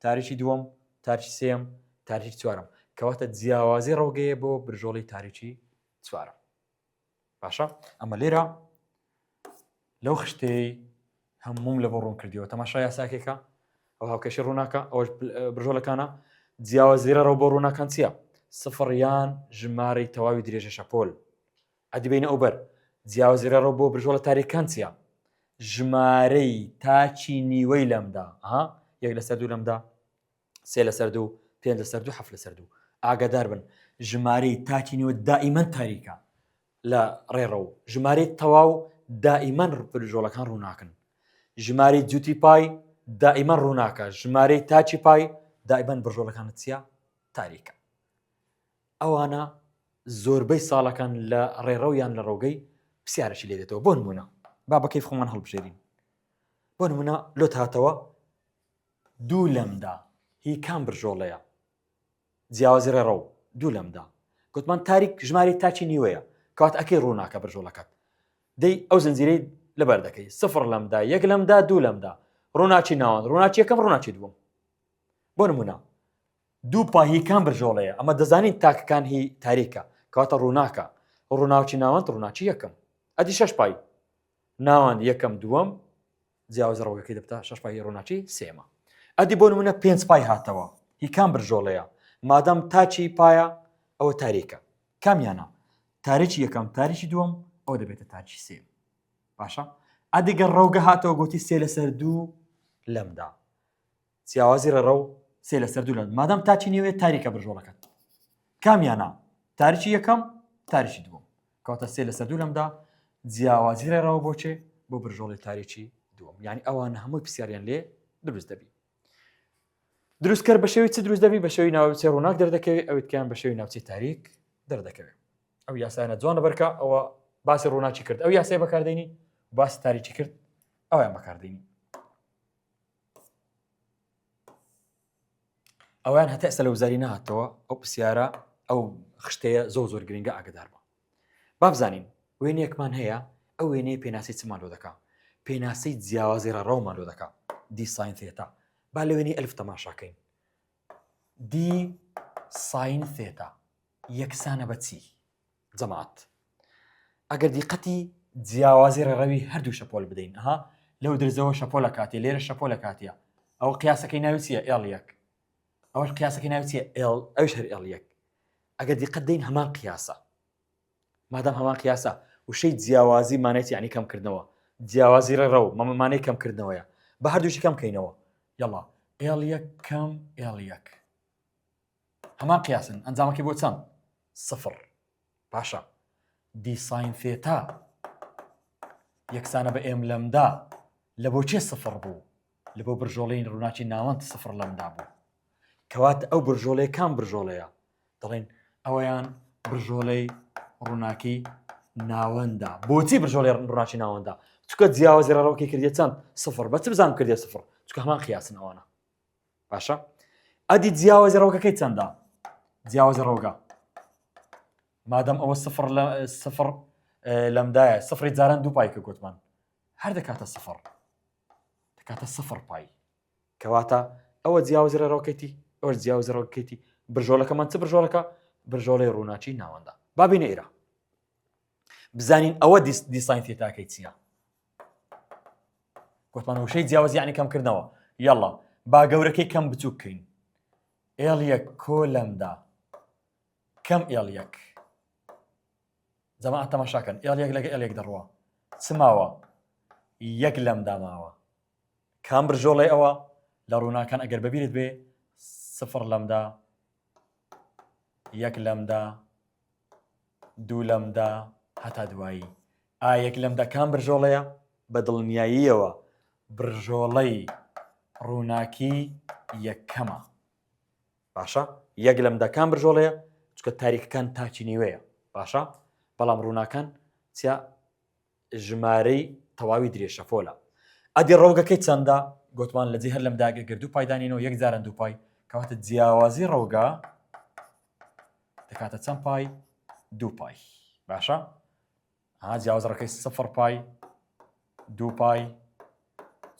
A: تاریکی دووەم تاریکی سێم تاریکی چوارم کەواتە جیاوازی ڕەوگەیە بۆ برژۆڵی تاریکی چوارم باشە ئەمە لێرە لەو خشتەی هەمووم لە بۆ ڕوون کردیەوە تەماشا یاساکێکە ئەو هاوکێشی ڕووناکە ئەوەش برژۆلەکانە جیاوازی ڕێڕەو بۆ ڕووناکان چییە سفر یان ژمارەی تەواوی درێژە شەپۆل ئەدی بینە ئەو بەر جیاوازی ڕێڕەو بۆ برژۆڵە تاریکان چییە ژمارەی تاکی نیوەی لەمدا ها یەک لەسەر دوو لەمدا سێ لەسەر دوو پێنج لەسەر دوو حەف لەسەر دوو ئاگادار بن ژمارەی تاکی نیوە دائیمەن تاریکە لە ڕێڕەو ژمارەی تەواو دائیمەن برژۆڵەکان ڕووناکن ژمارەی جوتی پای دائیمەن ڕووناکە ژمارەی تاکی پای دائیمەن برژۆڵەکانت چییە تاریکە ئەوانە زۆربەی ساڵەکان لە ڕێڕەو یان لە ڕەوگەی پرسیارەکی لێ دێتەوە بۆ نمونە با بە کەیف خۆمان هەڵبژێرین بۆ نمونە لۆت هاتەوە دوو لەمدا هی کام برژۆڵەیە جیاوازی ڕێڕەو دوو لەمدا گوتمان تاریک ژماری تاکی نیوەیە کات ئەکەی ڕووناکە برژۆڵەکەت دەی ئەو زنجیرەی لەبەر دەکەی سفر لەمدا یەک لەمدا دوو لەمدا ڕووناکی ناوەند ڕووناکی یەکەم ڕووناکی دووەم بۆ نمونە دوو پا هی کام برژۆڵەیە ئەمە دەزانین تاکەکان هی تاریکە کەواتە ڕووناکە ڕووناکی ناوەند ڕووناکی یەکەم ئەدی شەش پای ناوەند یەکەم دووەم جیاوازی ڕەوگەکەی دەبتە شەش پای ڕووناکی سێمە ئەدی بۆ نمونە پێنج پای هاتەوە هی کام برژۆڵەیە مادەم تاچی پایە ئەوە تاریکە کامیانە تاریکی یەکەم تاریکی دووەم ئەو دەبێتە تاریکی سێ باشە ئەدی گەر ڕەوگە هاتەوە گوتی سێ لەسەر دوو لەمدا جیاوازی ڕێڕەو سێ لەسەر دوو لە مادام تاچی نوێ تاریکە برژۆڵەکەت کامیانە تاریکی یەکەم تاریکی دووەم کەواتە سێ لەسەر دوو لەمدا جیاوازی ڕێڕەوە بۆچێ بۆ برژۆڵی تاریکی دووەم یعنی ئەوان هەمووی پرسیاریان لێ دروست دەبی دروستکەر بە شێوی چ دروست دەبی بە شێوی ناوچەی ڕووناک دەردەکەوێت ئەویتکیان بە شێوی ناوچەی تاریک دەردەکەوێت ئەو یاسایانە جوان لەبەرکە ئەوە باسی ڕووناکی کرد ئەو یاسای بەکاردێنی باسی تاریکی کرد ئەویان بەکاردێنی ئەویان هەتا ئێستا لە وزاری نهاتەوە ئەو پرسیارە ئەو خشتەیە زۆر زۆر گرنگە ئاگدار بە. با بزانین وێنەیەکمان هەیە ئەو وێنەیە پێناسی چمان لۆ دەکا پێناسی جیاوازی ڕێڕەومان لۆ دەکا d sine theta با لە وێنەی ئەلف تەماشاکەین d sine theta یەکسانە بە چی جەماعەت ئەگەر دیقەتی جیاوازی ڕێڕەوی هەردوو شەپۆل بدەین ها لەو درزەوە شەپۆلە کاتێ لێرە شەپۆلە کاتیە ئەو قیاسەکەی ناوی چییە L یەک ئەوەش قیاسەکەی ناوی چییە L ئەوش هەر L یەک ئەگەر دیقەت دەین هەمان قیاسە مادام هەمان قیاسە وشەی جیاوازی مانای یعنی کەمکردنەوە جیاوازی ڕێڕەو مەمەمانەی کەمکردنەوەیە بە هەردووشی کەم کەینەوە یاڵا L یەک کەم L یەک هەمان قیاسن ئەنجامەکەی بۆ چەند سفر باشە d sine theta یەکسانە بە m lambda لە بۆ چێ سفر بوو لە بۆ برژۆڵەی ڕووناکی ناوەند سفر لەمدا بوو کەواتە ئەو برژۆڵەیە کام برژۆڵەیە دەڵێن ئەوەیان برژۆڵەی ڕووناکی ناوەندە بۆچی برژۆڵی ڕووناکی ناوەندە چکە جیاوازی ڕەوەکەی کردیە چەند سفر بە چ بزانم کردیە سفر چکە هەمان قیاسن ئەوانە باشە ئەدی جیاوازی ڕەوگەکەی چەندە جیاوازی ڕەوگە مادەم ئەوە سفر لە سفر لەمدایە سفری جاران دوو پای کە گوتمان هەر دەکاتە سفر دەکاتە سفر پای کەواتە ئەوە جیاوازی ڕێڕەوەکەیتی ئەوەش جیاوازی ڕەوەکەیتی برژۆلەکەمان چ برژۆلەکە برژۆڵەی ڕووناکی ناوەندە بابینە ئێرە بزانین ئەوە d sine theta کەی چییە گوتمان وشەی جیاواز یعنی کەمکردنەوە یاڵا با گەورەکەی کەم بچووک کەین L یەک کۆ لەمدا کەم L یەک جەماعەت تەماشاکەن L یەک لەگە L یەک دەڕوا چ ماوە یەک لەمدا ماوە کام برژۆڵەی ئەوە لە ڕووناکان ئەگەر بەبیرت بێ سفر لەمدا یەک لەمدا دوو لەمدا هەتا دوایی ئا یەک لەمدا کام برژۆڵەیە بە دڵنیاییەوە برژۆڵەی ڕووناکی یەکەمە باشە یەک لەمدا کام برژۆڵەیە چکە تاریکەکان تاچی نیوەیە باشە بەڵام ڕووناکان چیا ژمارەی تەواوی درێژشەپۆلە. ئەدی ڕەوگەکەی چەندە؟ گۆتمان لە جێی هەر لەمدایەک ئەگەر دوو پای دانێینەوە یەک جاران دوو پای کەواتە جیاوازی ڕەوگە دەکاتە چەند پای؟ دوو پای. باشە؟ ها جیاواز ڕەکەی سفر پای دوو پای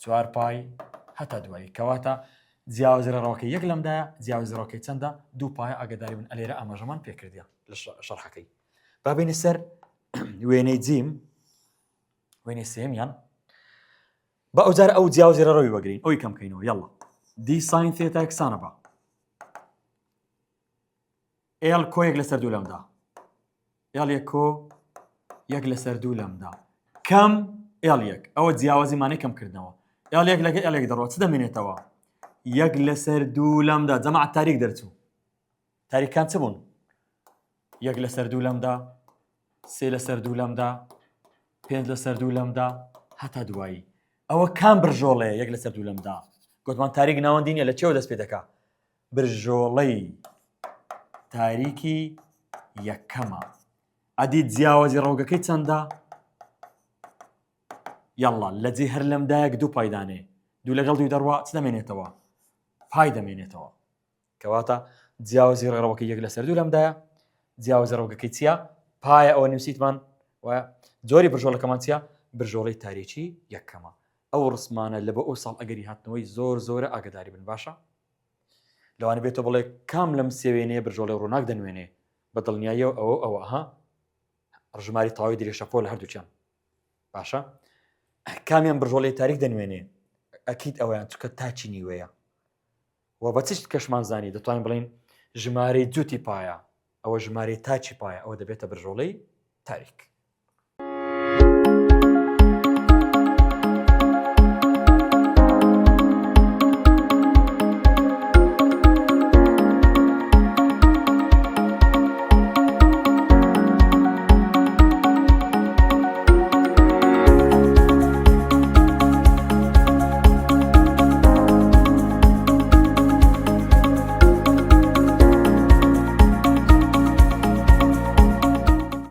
A: چوار پای هەتا دوایی کەواتە جیاوازی ڕەوەکە یەک لەمدایە جیاوازی ڕەوەکەی چەندە دوو پای ئاگداری بن ئەلێرە ئاماژەمان پێکردە لە شەرحەکەی با بینە سەر وێنەی جیم وێنەی سێمیان بە ئەو جار ئەو جیاوازی ڕەوی وەگرین ئەوی کەم کەینەوە یاڵا d sine theta یەکسانە بە L کۆ یەک لەسەر دوو لەمدا L یەک کۆ یەک لەسەر دوو لەمدا کەم L یەک ئەوە جیاوازی مانەی کەم کردنەوە L یەک لەگە L یەک دەڕۆ چ دەمێنێتەوە یەک لەسەر دوو لەمدا جەماعەت تاریک دەرچوو تاریکان چ بوون یەک لەسەر دوو لەمدا سێ لەسەر دوو لەمدا پێنج لەسەر دوو لەمدا هەتا دوایی ئەوە کام برژۆڵەیە یەک لەسەر دوو لەمدا گوتمان تاریک ناوەندی نیە لە چێوە دەست پێ دەکا برژۆڵەی تاریکی یەکەمە ئەدی جیاوازی ڕەوگەکەی چەندە یاڵا لە جێ هەر لەمدایەک دوو پایدانێ دوو لەگەڵ دوو دەڕوا چ دەمێنێتەوە پای دەمێنێتەوە کەواتە جیاوازی ڕێڕەوەکە یەک لەسەر دوو لەمدایە جیاوازی ڕەوگەکەی چییە پایە ئەوە نووسیتمان و جۆری برژۆڵەکەمان چییە برژۆڵەی تاریکی یەکەمە ئەو ڕسمانە لە بۆ ئەو ساڵ ئەگەری هاتنەوەی زۆر زۆرە ئاگداری بن باشە لەوانە بێتە بڵێ کام لەم سێوێنەیە برژۆڵی ڕووناک دەنوێنێ بە دڵنیاییەوە ئەوە ئەوە ها ڕژماری تەواوی درێژەپۆل هەردووکیان باشە کامیان برژۆڵی تاریک دەنوێنێ ئەکییت ئەویان چکە تاچی نیوەیە و بە چ کەشمان زانی دەتوانین بڵین ژمارەی جووتی پایە ئەوە ژمارەی تاچی پایە ئەوە دەبێتە برژۆڵەی تاریک.